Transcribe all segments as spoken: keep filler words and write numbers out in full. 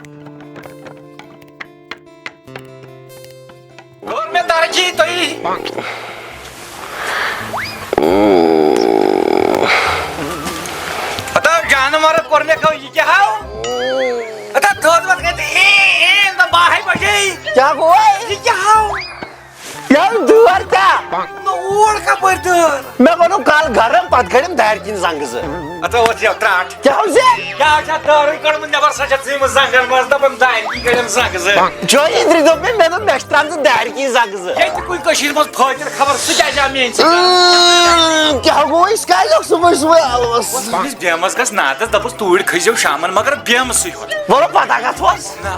کٔر مےٚ ترقی تۄہہِ۔ ہتا جانور کوٚر مےٚ کٲم، یہِ کیٛاہ ہاو؟ ہتا تھوٚد وَتھ گٔے تہٕ اے، اے، نہ باہے بجے۔ کیٛاہ گوٚو؟ یہِ کیٛاہ ہاو؟ یہِ ہاو دٲر کیٛاہ؟ نہ اوڑ کَپٲرۍ دٲر؟ مےٚ بنوو کالہٕ گرم، پتہٕ کٔڑِم دارِ کِنۍ زنٛگہٕ زٕ۔ ہتا اوس یہِ ترٛٹھ۔ کیٛاہ اوس یہِ؟ کیٛاہ چھا دٲرٕے کٔڑمٕژ نٮ۪بر؟ سۄ چھےٚ ژھٕنمٕژ زنٛگن منٛز، دَپان دارِ کِنۍ کٔڑِم زنٛگہٕ زٕ۔ جویی اندرِ دوٚپ مےٚ، مےٚ دوٚپ مےٚ چھِ ترٛامژٕ دارِ کِنۍ زنٛگہٕ زٕ۔ ییٚتہِ کُنہِ کٔشیٖرِ منٛز فٲطر خبر سُہ کیٛازِ آو میٛٲنۍ سۭتۍ؟ اۭں، کیٛاہ گوٚو؟ أسۍ کیٛازِ لوٚگ صُبحٲے صُبحٲے آلوَس؟ أمِس بیمس گژھ ناتس دپُس توٗرۍ کھٔسۍزیو شامن، مگر بیمہٕ سٕے ہوت۔ وَلہٕ پتہ گژھوس۔ نہ۔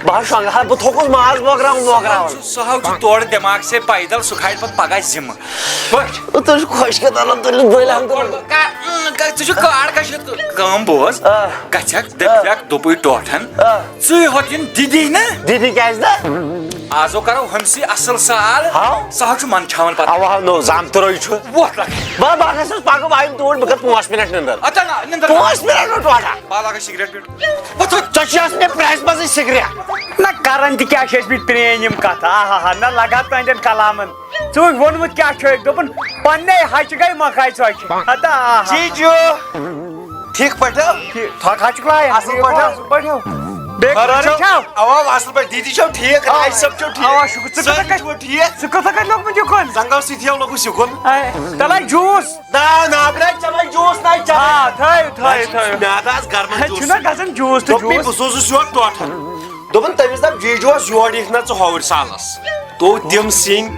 بہٕ حظ شۄنٛگہٕ ہا، بہٕ تھوٚکُس ماز بٲگراوُن وٲگراوُن۔ سُہ ہاو چھُ تورٕ دٮ۪ماغ سے پیدل، سُہ کھالہِ پتہٕ پگاہ ذمہٕ۔ پٲٹھۍ۔ تُہۍ چھِو خۄش کَتھ الحمدللہ، بٔلۍ الحمدللہ۔ کر-، کر-، ژٕ چھُکھ کار کشیٖر، کٲم بوز۔ آ۔ گژھکھ، آ۔ دٔپکھ دوٚپُے ٹوٹھن۔ آ۔ ژٕے ہوت یِم دِدی نہ۔ دِدی کیٛازِ نہ؟ آزو کرو ہُمسٕے اصل سال۔ ہاو۔ سُہ حظ چھُ منٛدچھاوان پتہٕ۔ اوا ہاو نو زامتٕرے چھُ۔ وۄتھ لگے۔ بہٕ، بہٕ ہسا چھُس پگہٕ وایُن توٗرۍ، بہٕ کرٕ پانٛژھ منٹ نِندٕر۔ اَتھ نہ، نِندٕر نہ۔ پانٛژھ منٹ نہٕ ٹوٹھا۔ بہٕ لگہٕ سِگریٹ پیوٚٹ۔ وۄتھ، وۄتھ۔ ژےٚ چھُے آسان مےٚ پرٛٮ۪س منٛزٕے سِگریٹ۔ نہ کران تہِ کیٛاہ چھِ أسۍ مٕتۍ پرٛٲنۍ یِم کتھٕ۔ آ ہا ہا، نہ لگان تُہنٛدٮ۪ن کلامن۔ ژٕ وٕچھ ووٚنمُت کیٛاہ چھُ أکۍ، دوٚپُن پننے ہچہِ گٔے مۄکھاے ژۄچہِ۔ ہتا آ ہا۔ جی جو۔ ٹھیٖک پٲٹھۍ ہو؟ ٹھیٖک، تھۄکھ ہا چھُکھ لایان؟ اصٕل پٲٹھۍ ہو؟ اصٕل پٲٹھۍ ہو؟ بیٚیہِ خٲرٕے خٲرٕے چھا؟ چھا؟ اوا، اصٕل پٲٹھۍ۔ دیٖدی چھو ٹھیٖک؟ اوا۔ راج صٲب چھو ٹھیٖک؟ اوا، شُکر۔ ژٕ کۭژاہ سٲری کَتہِ، چھِوا ٹھیٖک؟ ژٕ کۭژاہ کَتہِ لوٚگمُت یہِ کُن؟ زنٛگو سۭتۍ ہیو لوٚگُس یہِ کُن۔ اے، تَلے جوٗس۔ نا، نا، برٛا، چلے جوٗس نہ چلے۔ آ، تھٲیِو، تھٲیِو، تھٲیِو۔ میٛادٕ آس گرمَس ہے، جوٗس۔ چھُنہ گژھان جوٗس تہٕ دوٚپمَے، جوٗس۔ بہٕ سوزُس یور ٹوٹھن۔ دوٚپُن، تٔمِس دَپ، جی جوٗس یور یِکھ نہ ژٕ ہوٚوُرۍ سالَس۔ تو تِم سِنۍ،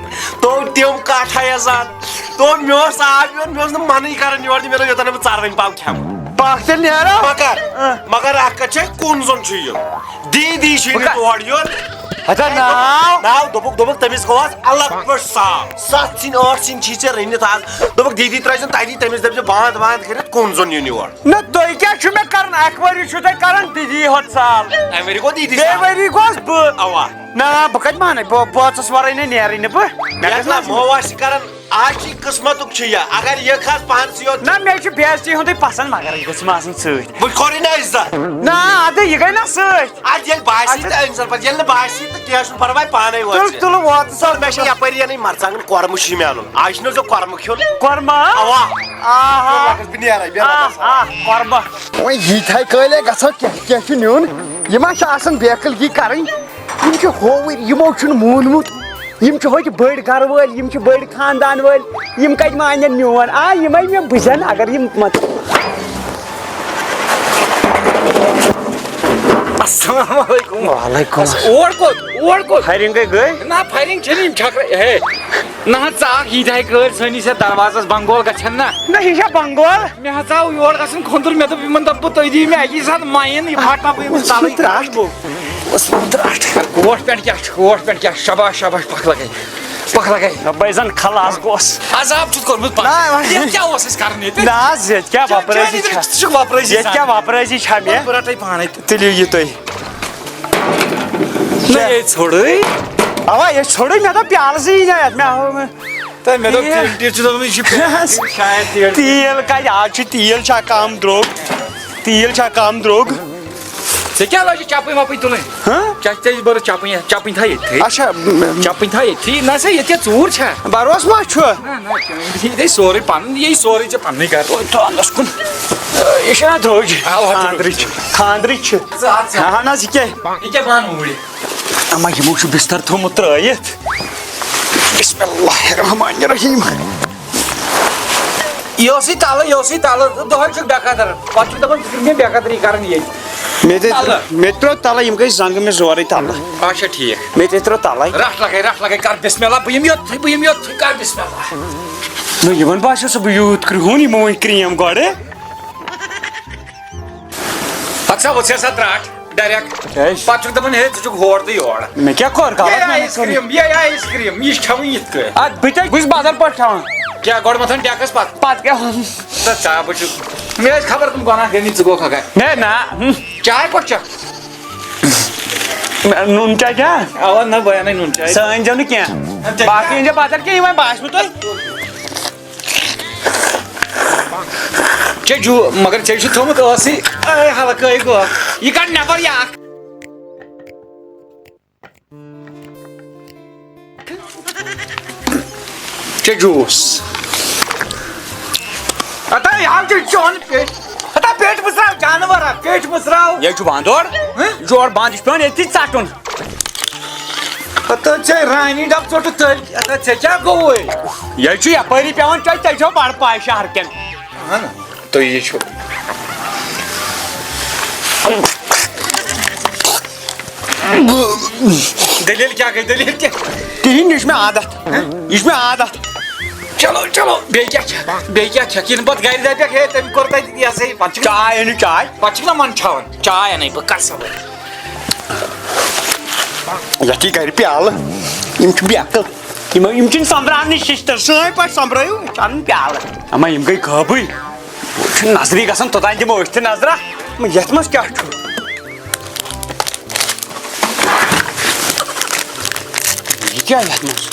تو تِم کَٹھ ہَیا زَن۔ تو مےٚ اوس آب یِوان، مےٚ اوس نہٕ مَنٕے کَران یور دِنہٕ، مےٚ دوٚپ، یوٚتام نہٕ بہٕ ژَروٕنۍ پاو کھٮ۪مہٕ۔ پَکھ تیٚلہِ نیرو۔ مگر، اۭں۔ مگر اَکھ کَتھ چھےٚ، کُن زوٚن چھُ یہِ۔ دیٖدی چھُے نہٕ بہٕ کا-، تور یُن۔ ہتا ناو۔ ناو دوٚپُکھ، دوٚپُکھ، تٔمِس گوٚو آز الگ پٲٹھۍ صاف۔ سَتھ سِنۍ، ٲٹھ سِنۍ چھی ژےٚ رٔنِتھ آز۔ دوٚپُکھ، دیٖدی ترٛٲیزٮ۪ن تَتی، تٔمِس دٔپۍزِ بانٛد وانٛد کٔرِتھ کُن زوٚن یُن یور۔ نہ، تُہۍ کیٛاہ چھُو مےٚ کران؟ اَکہِ ؤری چھُو تُہۍ کران دیٖدی ہوت سال۔ اَمہِ ؤری گوٚو دیٖدی بیٚیہِ سال۔ ؤری گوس بہٕ۔ اَوا۔ نہ، بہٕ کَتہِ مانَے؟ بہٕ، بٲژَس وَرٲے نَے نیرٕے نہٕ بہٕ۔ مےٚ یَتھ گژھِ نہ نہ آسُن۔ مووا چھِ کران، آز چھِ قٕسمَتُک چھُ یہِ۔ اگر یہِ کھس پانسٕے یوت۔ نہ، مےٚ چھُ بے عزتی ہُنٛدُے پَسنٛد، مگر یہِ گٔژھ مےٚ آسٕنۍ سۭتۍ۔ بہٕ کھورٕے نہ عزت۔ نہ، اَدٕ یہِ گٔے نہ سۭتۍ۔ اَدٕ ییٚلہِ باسی اچھا۔ تہٕ أمۍ سَن پَتہٕ، ییٚلہِ نہٕ باسی تہٕ کینٛہہ چھُنہٕ پَرواے، پانَے ووت تُل، ژٕ۔ تُلہٕ ووت ژٕ۔ مےٚ چھِ یَپٲرۍ یَنٕے مَرژٕوانٛگَن کۄرمہٕ چھُے مےٚ اَنُن۔ آز چھُنہٕ ژےٚ کۄرمہٕ کھیوٚن۔ کۄرمہٕ؟ اَوا۔ آہا۔ بہٕ نیرَے، بیٚہہ آ، رۄبَس حوالہٕ۔ آ، کۄرمہٕ۔ وۄنۍ ییٖتۍ ہَے کٲلۍ ہے گژھو، کیٛاہ، کیٛاہ چھُ نیُن؟ یِم ہا چھِ آسان بیکٕل یی کَرٕنۍ۔ یِم چھِ ہووٕرۍ، یِمو چھُنہٕ مونمُت۔ یِم چھِ ہوٚتہِ بٔڑۍ گرٕ وٲلۍ، یِم چھِ بٔڑۍ خاندان وٲلۍ، یِم کَتہِ مانن میون؟ آ، یِمے مےٚ بُزن، اگر یِم مت-، السلام علیکم۔ وعلیکم السلام۔ اور کوٚت؟ اور کوٚت؟ فایرنگ گٔے؟ نہ، فایرنگ چھنہٕ، یِم چھکھ، ہے، نہ حظ، ژٕ آکھ ییٖتہِ ہَے کٲرۍ سٲنِس یَتھ دروازس بنگول گژھن نہ۔ نہ، یہِ چھا بنگول؟ مےٚ حظ آو یور گژھُن کھوٚنٛدُر، مےٚ دوٚپ یِمن دَپہٕ بہٕ، تُہۍ دِیِو مےٚ اَکی ساتہٕ مایِن، یہِ پھاٹناوٕ بہٕ یِمن تَلٕے۔ ترٛٹھ۔ اوس وۄنۍ ترٛٹھ۔ کوٹھ پٮ۪نٛٹ کیٛاہ چھُ؟ کوٹھ پٮ۪نٛٹ کیٛاہ چھُ؟ شاباش، شاباش، پَکھ لَگَے۔ پَکھ لَگَے۔ بہٕ زَن خلاص گوس۔ عذاب چھُتھ کوٚرمُت پَتہٕ۔ نہ، وۄنۍ ییٚتہِ کیٛاہ اوس اَسہِ کَرُن ییٚتہِ؟ نہ حظ، ییٚتہِ کیٛاہ کیٛاہ، وۄپرٲزی کیٛاہ چھےٚ؟ ژٕ چھُکھ وۄپرٲزی ییٚتہِ کیٛاہ سان۔ وۄپرٲزی چھےٚ مےٚ؟ بہٕ رَٹَے پانَے تہٕ۔ تُلِو یہِ تُہۍ۔ نہ، یے ژھوٚڑٕے۔ اَوا، یے ژھوٚڑٕے، مےٚ دوٚپ پیٛالہٕ زٕ یی نہ یَتھ، مےٚ ہاو نہٕ۔ تہٕ مےٚ دوٚپ، تیٖل۔ تیٖل، تیٖل چھُ دوٚپمُت، یہِ چھُ شاید تیٖل۔ تیٖل کَتہِ؟ آز چھُ تیٖل چھا کَم درٛوگ؟ تیٖل چھا کَم درٛوگ؟ ژےٚ کیٛاہ لٲجِتھ چَپٕنۍ وَپٕنۍ تُلٕنۍ؟ ہہ؟ کیٛاہ چھِ ژےٚ یہِ بٔرٕتھ چَپٕنۍ؟ چَپٕنۍ تھاو ییٚتھی۔ اچھا، م-، چَپٕنۍ تھاو ییٚتھی۔ نہ سا، ییٚتہِ کیٛاہ ژوٗر چھا؟ بَروسہٕ ما چھُ؟ نہ، نہ، یہِ گٔے سورُے پَنُن، یہِ چھِ سورُے ژےٚ پَننُے گَرٕ۔ توتہِ تھاو اَندَس کُن۔ یہِ چھُنہ درٛوٚج؟ اَوا، درٛوٚج۔ خانٛدرٕچ چھِ۔ خانٛدرٕچ چھِ۔ ژٕ اَژھ سا۔ اَہَن حظ، یہِ کیٛاہ؟ یہِ کیٛاہ بَنہٕ اوٗرۍ؟ اما یِمو چھُ بِستَر تھوٚومُت ترٛٲیِتھ۔ بسم اللہ الرحمن الرحیم۔ یہِ اوسُے تَلہٕ، یہِ اوسُے تَلہٕ، دۄہَے چھُکھ بے قدر۔ پَتہٕ چھُکھ دَپان، ژٕ چھُکھ مےٚ بے قدری کَران ییٚتہِ۔ مےٚ تہِ، تَلہٕ۔ مےٚ تہِ ترٛٲو تَلہٕ، یِم گٔے زنٛگہٕ مےٚ زورَے تَلہٕ۔ اچھا، ٹھیٖک۔ مےٚ تہِ ترٛٲو تَلَے۔ رَٹھ لَگَے، رَٹھ لَگَے، کَر بسم اللہ، بہٕ یِمہٕ یوٚتتھٕے، بہٕ یِمہٕ یوٚتتھٕے، کَر بسم اللہ۔ نہ، یِمَن باسیو سُہ بہٕ یوٗت کرٛہُن، یِمو أنۍ کرٛیم گۄڈٕ۔ پَتہٕ سا وٕژھ سا ترٛٹھ۔ ڈایریکٹ۔ کیٛازِ؟ پتہٕ چھُکھ دَپان، ہے، ژٕ چھُکھ ہورٕ تہٕ یورٕ۔ مےٚ کیٛاہ کوٚر غلط؟ یہِ مےٚ آیس کٔر کریم، یہِ آیس کریم، یہِ چھِ کھٮ۪وٕنۍ یِتھ کٔنۍ۔ اَدٕ بہٕ تہِ، بہٕ چھُس بدل پٲٹھۍ کھٮ۪وان۔ کیٛاہ، گۄڈٕ مَتھان ڈٮ۪کَس پَتہٕ؟ پَتہٕ کیٛاہ؟ تہٕ ژٕ ہا بہٕ چھُس، مےٚ ٲسۍ خبر تِم گۄناہ گٔمٕتۍ، ژٕ گوٚکھ اَکھ۔ ہے، نہ۔ ہُم۔ چاے پٲٹھۍ چھَکھ؟ نہ، نُن چاے کیٛاہ؟ اَوا، نہ، بہٕ اَنَے نُن چاے۔ سۄ أنۍزیو نہٕ کینٛہہ۔ اَدٕ تیٚلہِ باقٕے کیٛاہ؟ أنۍزیو بدل کینٛہہ، یِمَے باسہِ نہٕ تۄہہِ۔ ژےٚ جوٗ-، مگر ژےٚ چھُ تھوٚمُت ٲسٕے، اے، ہلکٲے گوٚو۔ یہِ کڑ نٮ۪بر یہِ اکھ۔ جوٗس۔ ہتا یہِ حظ چھُ چون پیٚٹھ۔ ہتا پیٚٹھ مٕژراو جانور ہا، پیٚٹھ مٕژراو۔ یہِ چھُ بنٛد اورٕ۔ ہہ؟ یہِ چھُ اورٕ بنٛد، یہِ چھُ پٮ۪وان ییٚتھی ژٹُن۔ ہتا ژےٚ رانی ڈبہٕ ژوٚٹُتھ تٔلۍ، ہتا ژےٚ کیٛاہ گوٚوُے؟ یہِ چھُ یپٲری پٮ۪وان چۄچہِ، تۄہہِ چھو بڑٕ پاے شہر کٮ۪ن۔ اہن۔ تُہۍ یہِ چھُ۔ دٔلیٖل کیٛاہ گٔے؟ دٔلیٖل کیٛاہ؟ کِہیٖنۍ، یہِ چھُ مےٚ عادت۔ ہہ؟ یہِ چھُ مےٚ عادت۔ چلو، چلو، بیٚیہِ کیٛاہ چھَکھ؟ بیٚیہِ کیٛاہ چھَکھ؟ یِنہٕ پَتہٕ گَرِ دَپٮ۪کھ، "ہے، تٔمۍ کوٚر تَتہِ یہِ ہسا یہِ"، پَتہٕ چھُکھ نا، چاے أنِو، چاے۔ پَتہٕ چھُکھ نا منٛدچھاوان۔ چاے اَنَے بہٕ، کَر سا وۄنۍ۔ یَتھ چھِ گَرِ پیالہٕ۔ یِم چھِ بے عقل۔ یِم، یِم چھِنہٕ سۄمبراونٕے شِشتٕر۔ سٲنۍ پٲٹھۍ سۄمبرٲیِو، یہِ چھُ اَنُن پیالہٕ۔ اَما یِم گٔے غٲبٕے۔ چھُ نظری گژھان، توٚتام دِمو أسۍ تہِ نظرا۔ یَتھ منٛز کیٛاہ چھُ؟ یہِ کیٛاہ یَتھ منٛز؟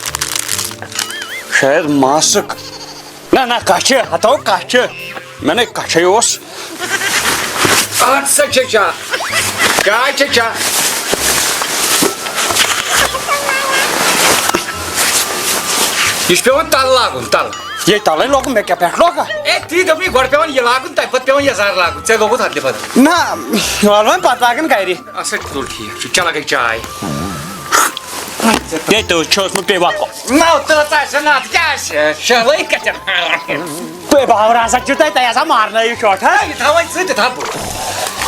شاید ماسک۔ نہ، نہ، کَچھِ، ہَتو کَچھِ۔ مےٚ نے کَچھے اوس۔ اَتھ سا چھے چا-، چاے چھے چا-، یہِ چھُ پٮ۪وان تَلہٕ لاگُن، تَلہٕ۔ یے تَلَے لوگُن، مےٚ کیٛاہ پٮ۪ٹھ لوگا؟ اے، تی دوٚپمَے، گۄڈٕ پٮ۪وان یہِ لاگُن، تَمہِ پَتہٕ پٮ۪وان یَزار لاگُن۔ ژےٚ لوگُتھ اَدلہِ بدل۔ نہ، وَلہٕ وۄنۍ پَتہٕ لاگَن گَرِ۔ اَسا، تُل ٹھیٖک چھُ، چلو گٔے چاے۔ ہے، تُہۍ چھِو اوسمُت بیٚیہِ وقت۔ نہ، تہٕ ژٕ آسہِ نہ، اَتھ کیٛاہ آسہِ؟ شہلٲیِتھ کَتٮ۪ن؟ تُہۍ باورٕ ہسا چھِو تۄہہِ، تۄہہِ ہسا مارنٲیِو شاٹ، ہا؟ یہِ تھاوَے ژٕ تہِ تھاو بہٕ۔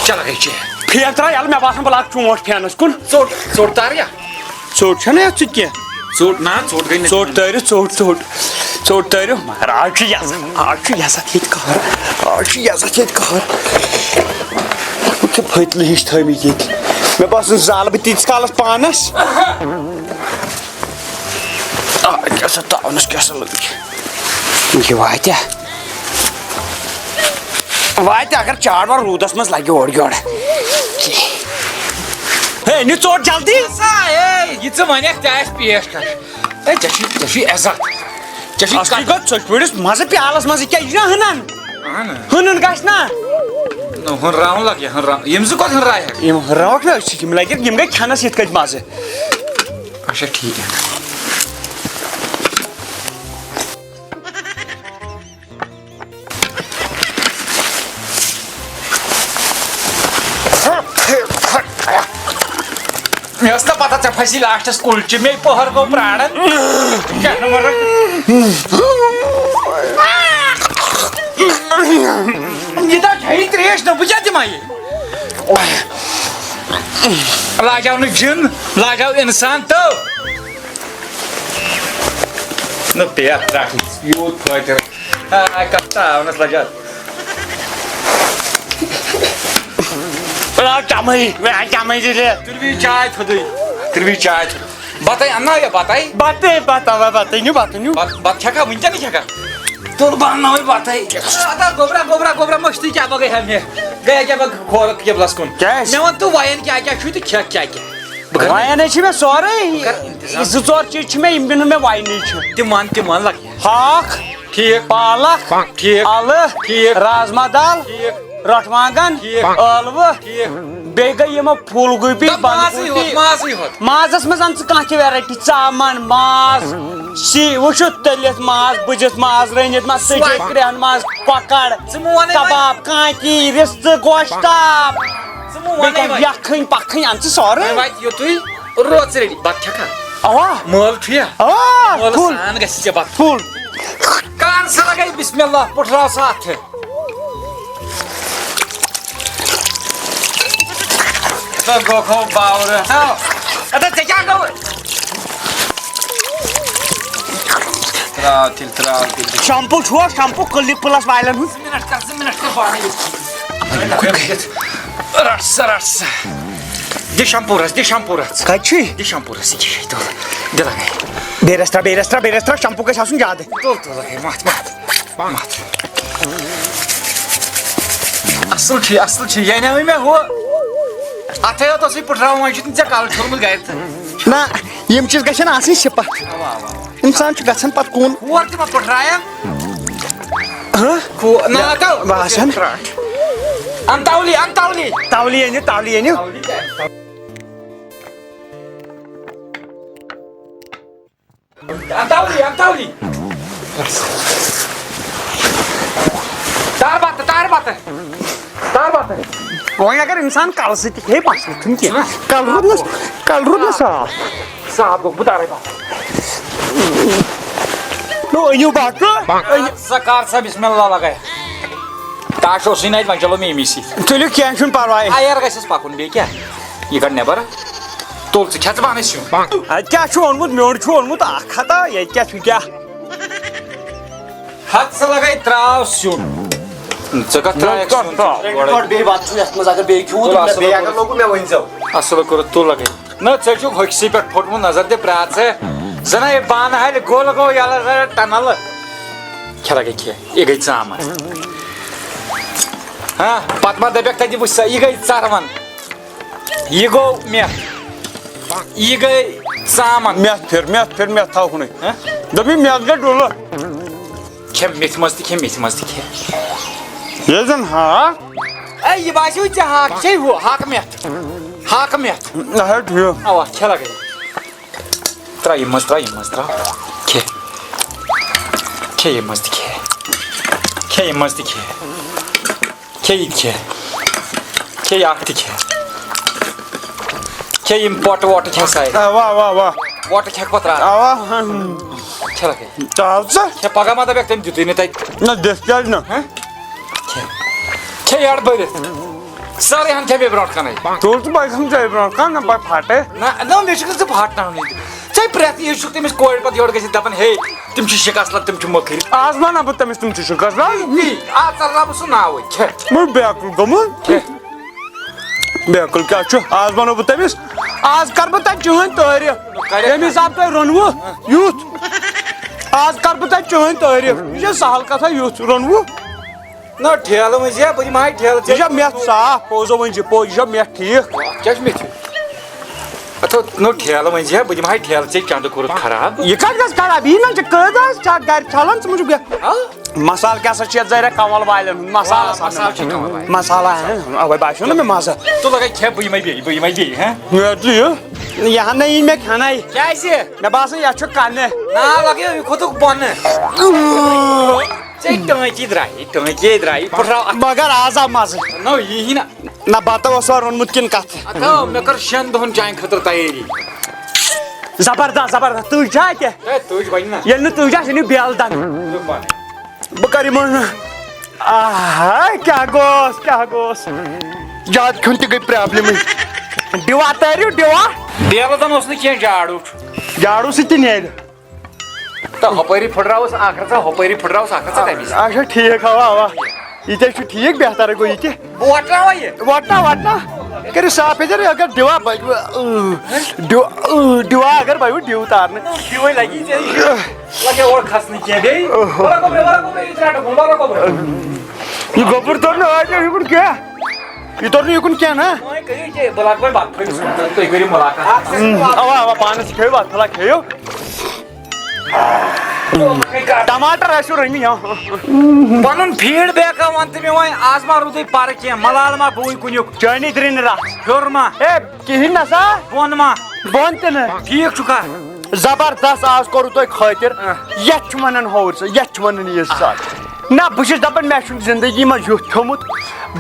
چلو گٔے چاے۔ پھین ترٛاو یَلہٕ، مےٚ باسان بہٕ لاگہٕ چونٛٹھ پھینَس کُن۔ ژوٚٹ، ژوٚٹ تار یا؟ ژوٚٹ چھَنہٕ یَتھ سۭتۍ کینٛہہ۔ ژوٚٹ، نہ، ژوٚٹ گٔے نہٕ ژوٚٹ کینٛہہ۔ تٲرِو، ژوٚٹ، ژوٚٹ، ژوٚٹ تٲرِو۔ مگر آز چھُ یَزتھ، آز چھُ یَزتھ ییٚتہِ قہر، آز چھُ یَزتھ ییٚتہِ قہر۔ وٕچھ، پھٔتلہٕ ہِش تھٲومٕتۍ ییٚتہِ۔ مےٚ باسان زالہٕ بہٕ تیٖتِس کالَس پانَس۔ آ، کیٛاہ سا تاونَس کیٛاہ سا لٔگۍ۔ یہِ واتہِ۔ واتہِ اگر چار وار روٗدس منٛز لگہِ اورٕ یورٕ۔ ہے، أنِو ژوٚٹ جلدی۔ سا، ہے، یہِ ژٕ ونکھ تہِ آسہِ پیش کش۔ ہے، ژےٚ چھُے، ژےٚ چھُے عزت۔ ژےٚ چھُے اصلی کتھ۔ گوٚو ژۄچہِ پٲرِس مزٕ پیالس منٛز، یہِ کیٛاہ، یہِ چھُنہ ہُنان؟ اہن۔ ہُنُن گژھِ نا؟ نہ، ہُنراوُن لگہِ، ہُنراوُن۔ یِم زٕ کوٚت ہُنراوکھ؟ یِم ہُنراوکھ نہ أسۍ، یِم لگن، یِم گٔے کھٮ۪نس یِتھ کٔنۍ مزٕ۔ اچھا، ٹھیٖک۔ مےٚ ٲس نہ پتہ ژےٚ پھسی لاسٹس کُلچہِ، مے پٔہر گوٚو پراران۔ کیٛاہ نمبر؟ یہِ دَہ کھیٚیہِ ترٛیش نہ، بہٕ کیٛاہ دِمہٕ یہِ؟ لاجاو نہٕ جِن، لاجاو اِنسان تہٕ۔ نہ پیٹھ رٹھ یوٗت فٲطر۔ آ، کتھ تاونس لجا۔ بڑا چمے، بڑا چمے جی لے۔ تُلوی چاے تھوٚدُے۔ تُلوی چاے تھوٚدُے۔ بتے انا یا بتے؟ بتے، بتا، بتے، نیو بتے، نیو۔ بت-، بت چھکا، وٕنکیٚن چھکا؟ تُل بہٕ انناوے بتے۔ ادا گوبرا، گوبرا، گوبرا، مٔشتٕے کیٛاہ بگے ہا مےٚ؟ گٔے کیٛاہ بہٕ کھورٕ قبلس کُن؟ کیٛازِ؟ مےٚ وَن تہٕ وَین کیٛاہ کیٛاہ چھُے تہٕ کھٮ۪کھ کیٛاہ کیٛاہ؟ بہٕ کَرٕ وَیَن ہے چھِ مےٚ سورُے۔ بہٕ کَرٕ انتظام۔ زٕ ژور چیٖز چھِ مےٚ، یِم دِنہٕ مےٚ وَینٕے چھِ۔ تِم وَن، تِم وَن لَگہِ۔ ہاکھ، ٹھیٖک۔ پالک، ٹھیٖک۔ اَلہٕ، ٹھیٖک۔ رازما دال، ٹھیٖک۔ رۄٹھ وانٛگن، ٹھیٖک۔ ٲلوٕ، ٹھیٖک۔ بیٚیہِ گٔے یِمو پھوٗل گوٗپی، دَپ مازٕے بنٛد ہوت، گوٗپی۔ مازٕے ہوت۔ مازَس منٛز اَن ژٕ کانٛہہ تہِ ویرایٹی، ژامَن، ماز، سی، وٕچھِو تٔلِتھ ماز، بٕجِتھ ماز، رٔنِتھ ماز، سُہ سُے۔ کرٛٮ۪ہن ماز، کۄکَر، ژٕ مون ہے وۄنۍ۔ کباب، کانتی، رِستہٕ، گۄشتاب۔ ژٕ مہٕ وَنَے بیٚیہِ وۄنۍ۔ یَکھٕنۍ پَکھٕنۍ اَن ژٕ سورُے۔ وۄنۍ واتہِ یُتُے روژ ریڈی۔ بَتہٕ کھٮ۪کھا؟ اَوا۔ مٲل چھُ یا؟ اَوا، مٲلَس فُل۔ سان گژھِ ژےٚ بَتہٕ۔ فُل۔ کر سا لَگَے بسم اللہ، پُٹھراو سا اَتھٕ۔ تہٕ گوٚو کھو باورٕ۔ تھاو۔ اَدٕ ژےٚ کیٛاہ گوٚوُے؟ ترٛاو تیٚلہِ، ترٛاو تیٚلہِ۔ شمپو چھُوا؟ شمپو کٕلنِک پٕلس والٮ۪ن ہُنٛد؟ زٕ منٹ کر، زٕ منٹ کر پانے۔ رٹ سا، رٹ سا۔ دِ شمپو رس، دِ شمپو رس۔ کتہِ چھُے؟ دِ شمپو رس، یہِ چھُے تُل۔ دِ لگے۔ بیٚیہِ رس ترٛاو، بیٚیہِ رس ترٛاو، بیٚیہِ رس ترٛاو، شمپو گژھِ آسُن زیادٕ۔ تُل، تُل لگے، متھ، متھ، متھ۔ اصل چھُ، اصل چھُ، یہِ انیوٕے مےٚ ہُہ۔ اتھے یوت اوسُے پٕٹھراوُن، وۄنۍ چھُتھ نہٕ ژےٚ کلہٕ چھوٚلمُت گرِ تہٕ۔ نہ، یِم چیٖز گژھن آسٕنۍ سِپتھ۔ اوا، اوا۔ انسان چھُ گژھان پتہٕ کُن۔ ہور تہِ ما پٹھرایا؟ ہہ؟ کھو-، نہ، نہ، تو باسان۔ انتاولی، انتاولی۔ تاولی أنِو، تاولی أنِو۔ انتاولی، انتاولی۔ تار بتہٕ، تار بتہٕ، تار بتہٕ۔ وۄنۍ اگر انسان کلہٕ سۭتۍ تہِ کھیٚیہِ، مسلہٕ چھُنہٕ کینٛہہ۔ کلہٕ روٗد نہٕ، کلہٕ روٗد نہٕ صاف۔ صاف گوٚو، بہٕ تارے بتہٕ۔ نو، أنِو بتہٕ۔ ژٕ کر سا بسم اللہ لگے۔ تاش اوسُے نہٕ اَتہِ، وۄنۍ چلو مےٚ ییٚمی سۭتۍ۔ تُلِو، کینٛہہ چھُنہٕ پرواے۔ اَیَر گژھٮ۪س پَکُن بیٚیہِ کیٛاہ؟ یہِ کَڑ نٮ۪بر۔ تُل ژٕ کھےٚ ژٕ پانَے سیُن۔ اَتہِ کیٛاہ چھُ اوٚنمُت؟ مےٚ چھُ اوٚنمُت اَکھ ہَتھا، ییٚتہِ کیٛاہ چھُ کیٛاہ؟ ہَتھ ژٕ لَگَے ترٛاو سیُن۔ ژٕ کَتھ ترٛاوَکھ سیُن؟ ژٕ گۄڈَے۔ گۄڈٕ بیٚیہِ بَتہٕ چھُ یَتھ منٛز، اگر بیٚیہِ کھیوٚو تُل، تہٕ مےٚ اَصٕل بیٚیہِ کوٚرُتھ۔ اگر لوٚگُو مےٚ ؤنۍزیو۔ اَصٕل کوٚرُتھ، تُل لَگَے۔ نہ، ژےٚ چھُکھ ہوٚکھسٕے پٮ۪ٹھ پھوٚٹمُت، نظر دِ پرٛار ژٕ۔ زَنہ یہِ بانہٕ ہالہِ گوٚل گوٚو یَلہٕ زَنہ ٹَنَل۔ کھےٚ لَگے کھےٚ، یہِ گٔے ژامَن۔ ہاں، پَتہٕ ما دَپٮ۪کھ تَتہِ وٕچھ سا، یہِ گٔے ژَروَن۔ یہِ گوٚو مٮ۪تھ۔ یہِ گٔے ژامَن۔ مٮ۪تھ پھِر، مٮ۪تھ پھِر، مٮ۪تھ تھاو کُنُے۔ ہاں؟ دوٚپمَے مٮ۪تھ گٔے ڈُلہٕ۔ کھےٚ میٚتھِ منٛز تہِ کھےٚ، میٚتھِ منٛز تہِ کھےٚ۔ ییٚلہِ زَن ہاکھ۔ اے، یہِ باسیٚو ژےٚ ہاکھ، یہِ چھے ہُہ، ہاکہٕ مٮ۪تھ۔ ہاکہٕ مٮ۪تھ۔ اچھا، ٹھیٖک۔ اَوا، کھےٚ لَگے۔ ترٛاو یہِ منٛز، ترٛاو یہِ منٛز، ترٛاو۔ کھےٚ۔ کھےٚ یہِ منٛز تہِ کھےٚ۔ کھےٚ یہِ منٛز تہِ کھےٚ۔ کھےٚ یہِ تہِ کھےٚ۔ کھےٚ یہِ اَکھ تہِ کھےٚ۔ کھےٚ یِم پۄٹہٕ وۄٹہٕ کھےٚ سارے۔ آ، واہ، واہ، واہ۔ وۄٹہٕ کھٮ۪کھ پَتہٕ راتھ۔ آ، واہ۔ کھےٚ لَگے۔ ژٕ آو ژٕ؟ کھےٚ پَگاہ ما دَپٮ۪کھ تٔمۍ دیُتُے نہٕ تَتہِ۔ نہ، دِس کیٛازِ نہٕ؟ ہہ؟ کھےٚ۔ کھےٚ یَڈ بٔرِتھ۔ سٲرٕے ہَن کھےٚ مےٚ برونٛٹھ کَنَے۔ تُل ژٕ پَزِ ہَن ژےٚ برونٛٹھ کَنہٕ، نہ پَتہٕ پھَٹے۔ نہ، نہ، مےٚ چھُکھ نہٕ ژٕ پھاٹناونٕے۔ ژےٚ پرٛٮ۪تھ یہِ چھُکھ تٔمِس کورِ پَتہٕ یورٕ گٔژھِتھ دَپان، ہے، تِم چھِ شِکَس لَگ، تِم چھِ مٔکٕرۍ۔ آز وَنہ بہٕ تٔمِس، تِم چھِ شِکَس لَگ۔ تی، آز ژَلہٕ بہٕ سُہ ناوٕے۔ کھےٚ۔ بہٕ بیقل گوٚمُت۔ کھےٚ۔ بیقل کیٛاہ چھُ؟ آز وَنو بہٕ تٔمِس، آز کَرٕ بہٕ تۄہہِ چٲنۍ تعٲریٖف۔ کَرِ۔ ییٚمہِ حِساب تۄہہِ روٚنوُ یُتھ، آز کَرٕ بہٕ تۄہہِ چٲنۍ تعٲریٖف۔ یہِ چھےٚ سَہَل کَتھا، یُتھ روٚنوُ۔ نہ، ٹھیلہٕ مٔنٛزۍ یا بہٕ دِمہٕ ہاے ٹھیلہٕ یہِ ژےٚ۔ چھا مٮ۪تھ صاف، پوٚز وۄنۍ چھِ پوٚز، یہِ چھا مٮ۪تھ ٹھیٖک؟ اَتھ کیٛاہ چھُ مےٚ ٹھیٖک؟ اَتھ نوٚو ٹھیلہٕ مٔنٛزۍ یا بہٕ دِمہٕ ہاے ٹھیلہٕ ژےٚ، چَندٕ کوٚرُتھ خراب۔ یہِ کَتہِ گژھِ خراب؟ یہِ نہ چھِ قٲعدٕ حظ، چھا گَرِ چھَلان، ژٕ مہٕ چھُکھ بیٚہہ۔ ہا؟ مصالہٕ کیٛاہ سا چھِ یَتھ زَرِ کَمَل والٮ۪ن ہُنٛد؟ مصالہٕ آ، آسان مصالہٕ چھِ کَمَل والٮ۪ن۔ مصالہٕ آسان، اَوَے باسیٚو نہٕ مےٚ مَزٕ۔ ژٕ لَگَے کھےٚ، بہٕ یِمَے بیٚیہِ، بہٕ یِمَے بیٚیہِ، ہا؟ مےٚ دِ یہِ۔ یہِ ہا نہ یی مےٚ کھٮ۪نَے۔ کیٛازِ؟ مےٚ باسان، یَتھ چھُ کَنہٕ۔ نا، لَگیو، یہِ کھوٚتُکھ بۄنہٕ۔ ژےٚ ٹٲنٛکی درٛایہِ، ٹٲنٛکی درٛایہِ، پھٕٹراو اَتھ۔ مگر آز آو مَزٕ۔ نو، یی نہ۔ نہ، بَتہٕ اوسا روٚنمُت کِنہٕ کَتھٕ؟ اَتھ آو، مےٚ کٔر شٮ۪ن دۄہَن چانہِ خٲطرٕ تیٲری۔ زبردست، زبردست۔ تُج چھا اَتہِ؟ ہے، تُج بَنہِ نہ۔ ییٚلہِ نہٕ تُج آسہِ، أنِو بیل دَنٛد۔ تُل پَنٕنۍ۔ بہٕ کَرٕ یِمَن۔ آہا، کیٛاہ گوٚوس، کیٛاہ گوٚوس؟ زیادٕ کھیوٚن تہِ گٔے پرٛابلِمٕے۔ ڈِوا تٲرِو، ڈِوا۔ بیلہٕ دَنٛد اوس نہٕ کینٛہہ، جاڑوٗ چھُ۔ جاڑوٗ سۭتۍ تہِ نیرِ۔ تہٕ ہُپٲری پھٕٹراوُس اکھ رژھا، ہُپٲری پھٕٹراوُس اکھ رژھا تَمی سۭتۍ۔ اچھا، ٹھیٖک، اوا، اوا۔ یہِ تہِ چھُ ٹھیٖک، بہتر گوٚو یہِ تہِ۔ بہٕ وۄٹراوَے یہِ۔ وۄٹنا، وۄٹنا۔ کٔرِو صاف، یہِ کَرِ، اگر ڈِوا بَنہِ، ڈِو-، ڈِوا اگر بَنہِ، ڈِو تارنہٕ۔ ڈِوَے لَگی ژےٚ یہِ۔ لَگہِ اورٕ کھَسنہٕ کینٛہہ بیٚیہِ۔ وَلہٕ گوٚبرے، وَلہٕ گوٚبرے، یہِ ترٛاٹہٕ گوٚو، وَلہٕ گوٚبرے۔ یہِ گوٚبُر توٚر نہٕ اَتہِ، یہِ ووٚن کیٛاہ؟ یہِ توٚر نہٕ یِکُن کینٛہہ، نہ؟ وۄنۍ کٔرِو یہِ، بہٕ لاگہٕ وۄنۍ بَتہٕ پھٔلِس کُن، تُہۍ کٔرِو مُلاقات۔ اَوا، اَوا، پانَس کھیٚیِو بَتہٕ پھٔلہ کھیٚیِو۔ ٹماٹر آسِو رٔنۍ مٕتۍ، ہاں۔ پنُن feedback وَن تہٕ مےٚ وۄنۍ، آز ما روٗدُے پَرٕ کینٛہہ، ملال ما گوٚوُے کُنیُک؟ چٲنی درٛنہِ رَژھ۔ ہیوٚر ما؟ ہے، کِہیٖنۍ نہ سا۔ بۄن ما؟ بۄن تہِ نہٕ۔ ٹھیٖک چھُکھا؟ زبردست، آز کوٚروٕ تۄہہِ خٲطِر۔ آ۔ یَتھ چھُ وَنان ہور سا، یَتھ چھُ وَنان یہِ سا۔ نہ، بہٕ چھُس دَپان، مےٚ چھُنہٕ زِندگی منٛز یُتھ کھیوٚمُت۔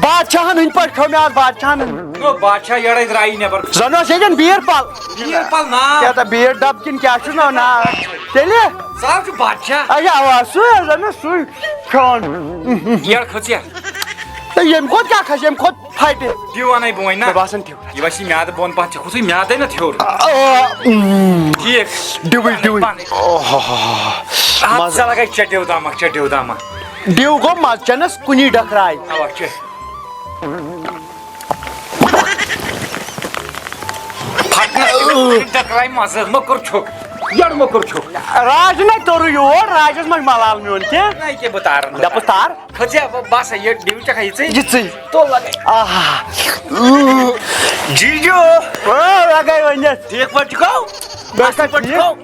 بادشاہَن ہٕنٛدۍ پٲٹھۍ کھیوٚو مےٚ آز بادشاہَن۔ نو، بادشاہ یَڑَے درٛایی نٮ۪بر۔ زَن اوس ییٚتٮ۪ن بیٖر پَل۔ بیٖر پَل ناو۔ کیٛاہ تھا بیٖر ڈَبہٕ کِنہٕ کیٛاہ چھُس ناو؟ ناو۔ تیٚلہِ؟ سُہ حظ چھُ بادشاہ۔ اچھا، اَوا، سُے حظ، اَوا، سُے کھیوٚن۔ یَڑ کھٔژ یا؟ تہٕ ییٚمہِ کھۄتہٕ کیٛاہ کھسہِ، ییٚمہِ کھۄتہٕ پھَٹہِ۔ ڈِو اَنَے بہٕ وۄنۍ نا۔ مےٚ باسان ڈِو۔ یہِ وَسہِ میٛادٕ بۄن پَتھ، ژےٚ کھوٚتُے میٛادَے نہ تھیوٚر۔ آ، اۭں۔ ٹھیٖک۔ ڈِوٕے، ڈِوٕے۔ پانَے۔ اوہ۔ اَتھ مَزٕ۔ ژٕ لَگَے چٹیو دامہ، چٹیو دامہ۔ ڈِو گوٚو مَزٕ چَنَس کُنی ڈَکھراے۔ اَوا، چے۔ پھٹنَس ڈَکھراے مَزٕ، مۄکُر چھُکھ۔ یَڑ مۄکُر چھُکھ۔ راج نَے توٚرُے یور، راجَس منٛز مَلال میون کینٛہہ۔ نَے کینٛہہ، بہٕ تارَن، بہٕ دَپُس تارَن۔ تار۔ کھٔژ یا بہٕ، بہٕ ہسا یہِ ڈِو چکھا یِژٕے۔ یِژٕے۔ تو لگے۔ آہا۔ جیجو۔ او، لگے ؤنِتھ۔ ٹھیٖک پٲٹھۍ چھُکھو؟ بہٕ اَصٕل پٲٹھۍ ٹھیٖک۔ چھُکھو؟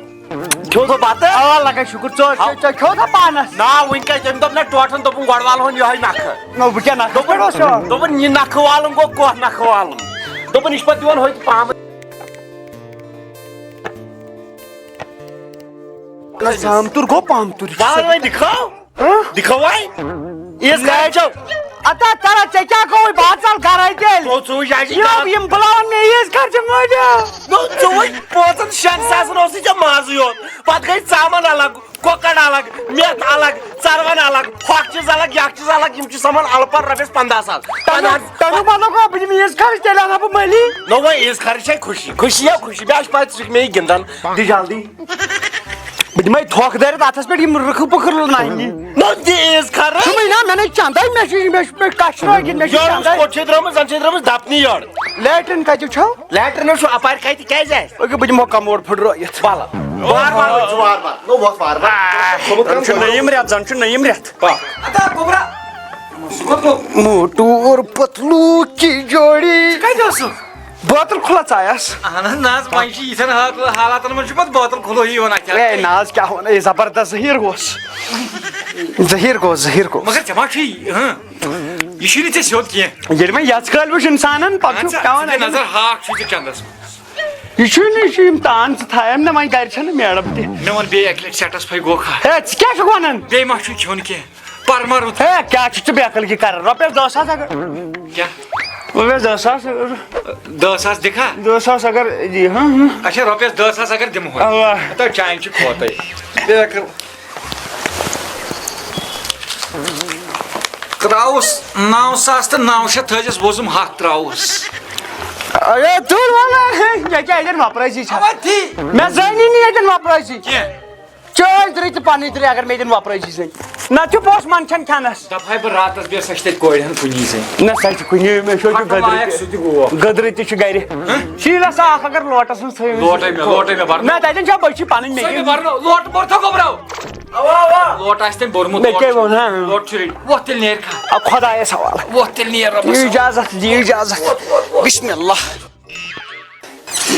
کھیوٚو سا بَتہٕ؟ اَوا لگے شُکُر، ژٕ، ژٕ، ژٕ کھیوٚو سا پانَس؟ نا، وٕنۍ کَتہِ، تٔمۍ دوٚپ نہ ٹوٹھَن، دوٚپُن گۄڈٕ والہون یِہوٚے نَکھٕ۔ نہ، بہٕ کیٛاہ نَکھٕ؟ دوٚپُن، پٮ۪ٹھ اوس یہِ؟ دوٚپُن یہِ نَکھٕ والُن گوٚو کۄس نَکھٕ والُن؟ دوٚپُن یہِ چھُ پَتہٕ دِوان ہوٚتہِ پامہٕ۔ نہ، سامتُر گوٚو پامتُر۔ وَلہٕ وۄنۍ دِکھاو۔ ہاں؟ دِکھاو وۄنۍ۔ عیٖذ خان چھو۔ اتا ترا ژےٚ کیٛاہ گوٚوُے؟ بہٕ ہا ژَلہٕ گَرَے تیٚلہِ۔ گوٚو ژٕ وٕچھ، یہِ چھِ یِم، غلط۔ یِم بُلاوَن مےٚ عیٖذ خرچہِ مٲلِو۔ گوٚو ژٕ وٕچھ، پانٛژَن شٮ۪ن ساسَن اوسُے ژےٚ مازٕے یوت۔ پَتہٕ گٔے ژامَن الگ، کۄکَر الگ، مٮ۪تھ الگ، ژَروَن الگ، ہۄکھ چیٖز الگ، یَکھ چیٖز الگ، یِم چھِ سَمان اَلہٕ پَلہٕ رۄپیَس پنٛداہ ساس۔ تَمیُک، پنٛداہ۔ تَمیُک مطلب گوٚو، بہٕ دِمہٕ عیٖذ خرٕچ، تیٚلہِ اَنہٕ ہا بہٕ مٔلی۔ نو وۄنۍ عیٖذ خرٕچ چھے خوشی، خوشی یا خوشی، بیٚیہِ چھِ پَتہٕ ژٕ چھُکھ مےٚ یہِ گِنٛدان، دِ جلدی۔ بہٕ دِمے تھۄکھ دٲرِتھ اَتھَس پٮ۪ٹھ یِم رٕکھٕ پُکھٕ لَنہِ۔ نہ دِ عیٖذ خرٕچ۔ دوٚپمَے نہ، مےٚ نَے چَندَے، مےٚ چھُ، مےٚ چھُ، مےٚ چھُ کَچھِ روگِنۍ، مےٚ چھُ یورٕ چَندَے۔ کوٚت چھے درٛامٕژ؟ زَن چھے درٛامٕژ دَپنہِ یورٕ۔ لیٹرِن کَتیُک چھَو؟ لیٹرِن حظ چھُ اَپارِ کَتہِ، کیٛازِ آسہِ؟ أکہِ بہٕ دِمو کموڈ پھٕٹرٲیِتھ۔ وَلہٕ۔ وار وار وٲتۍ زِ وار وار۔ نو وۄتھ وار وار۔ آہ، زَن چھُ نٔیِم رٮ۪تھ، زَن چھُ نٔیِم رٮ۪تھ۔ پَکھ۔ اَدا گوٚبرا۔ سُہ کوٚت گوٚو؟ موٹو اور پتلو کی جوڑی۔ ژٕ کَتہِ اوسُکھ؟ بوتل کھُلا ژایس۔ اہن حظ، نہ حظ، وۄنۍ چھِ یِتھٮ۪ن حال-، حالاتن منٛز چھُ پتہٕ بوتل کھُلو یِوان اَتھِ۔ اے، نہ حظ، کیٛاہ وَنہٕ، اے، زبردست زٔہیٖر گوس۔ زٔہیٖر گوس، زٔہیٖر گوس۔ مگر ژےٚ ما چھُے، ہاں، یہِ چھُے نہٕ ژےٚ سیوٚد کینٛہہ۔ ییٚلہِ وۄنۍ یژھ کٲلۍ وٕچھ اِنسانن، پتہٕ چھُ اَہن سا، پٮ۪وان ژٕ دِ اَمہِ نظر، ہاکھ چھُے ژےٚ چندس منٛز۔ یہِ چھُے نہٕ، یہِ چھُ یِم تان ژٕ تھایم نہٕ وۄنۍ گرِ چھَنہٕ میڈم تہِ۔ مےٚ وَن بیٚیہِ اَکہِ لَٹہِ سٮ۪ٹٕسفاے گوٚو کھا؟ ہے، ژٕ کیٛاہ چھُکھ وَنان؟ بیٚیہِ ما چھُے کھیوٚن کینٛہہ؟ پرما رُت۔ ہے، کیٛاہ چھُکھ ژٕ بے عقلگی کران؟ رۄپیَس دَہ ساس اگر۔ کیٛاہ؟ رۄپیَس دَہ ساس اگر۔ دَہ ساس دِکھا؟ دَہ ساس اگر دِیہِ، ہاں، ہاں۔ اچھا، رۄپیَس دَہ ساس اگر دِمہٕ ہون۔ اَوا۔ ہتا چانہِ چھِ کھوتَے۔ بے عقل۔ ترٛاوُس نَو ساس تہٕ نَو شیٚتھ تھٲیزٮ۪س وۄزُم ہَتھ ترٛاوُس۔ اے، دوٗر وَلہٕ، مےٚ کیٛاہ ییٚتٮ۪ن وۄپرٲسی چھےٚ؟ اَوا تھی۔ مےٚ زٲنی نہٕ ییٚتٮ۪ن وۄپرٲسی۔ کینٛہہ۔ چٲنۍ درٕے تہٕ پنٕنۍ درٕے اگر مےٚ دِن وۄپرٲے چھِ زٔنۍ۔ نہ چھُ پوٚژھ منٛدچھان کھٮ۪نس۔ دپہٕ ہاے بہٕ راتس بیٚہہ، سۄ چھِ تتہِ کورِ ہن کُنی زٔنۍ۔ نہ سۄ چھِ کُنی، مےٚ چھُ پھٹہٕ گٔدرٕ لایق تہِ۔ سُہ تہِ گوٚو۔ گٔدرٕ تہِ چھُ گرِ۔ ہہ؟ شیٖلس آکھ اگر لوٹس منٛز تھٲیِو۔ لوٹے مےٚ، لوٹے مےٚ برنہٕ۔ نہ تتٮ۪ن چھا بٔچی پنٕنۍ سۄ مےٚ میٚگی۔ برنہٕ، لوٹہٕ بوٚرتھا گوٚبرو؟ اوا، اوا۔ لوٹہٕ آسہِ تٔمۍ بوٚرمُت، مےٚ لوٹہٕ کیٛاہ چھُ، ووٚن، ہہ؟ لوٹہٕ چھُ ریڈی۔ وۄتھ تیٚلہِ نیرِ کھا۔ آ، خۄدایس حوالہٕ۔ وۄتھ تیٚلہِ نیر رۄبس دِ حوالہٕ۔ اجازت، دِ اجازت۔ وۄتھ، وۄتھ، وۄتھ، وۄتھ۔ بسم اللہ۔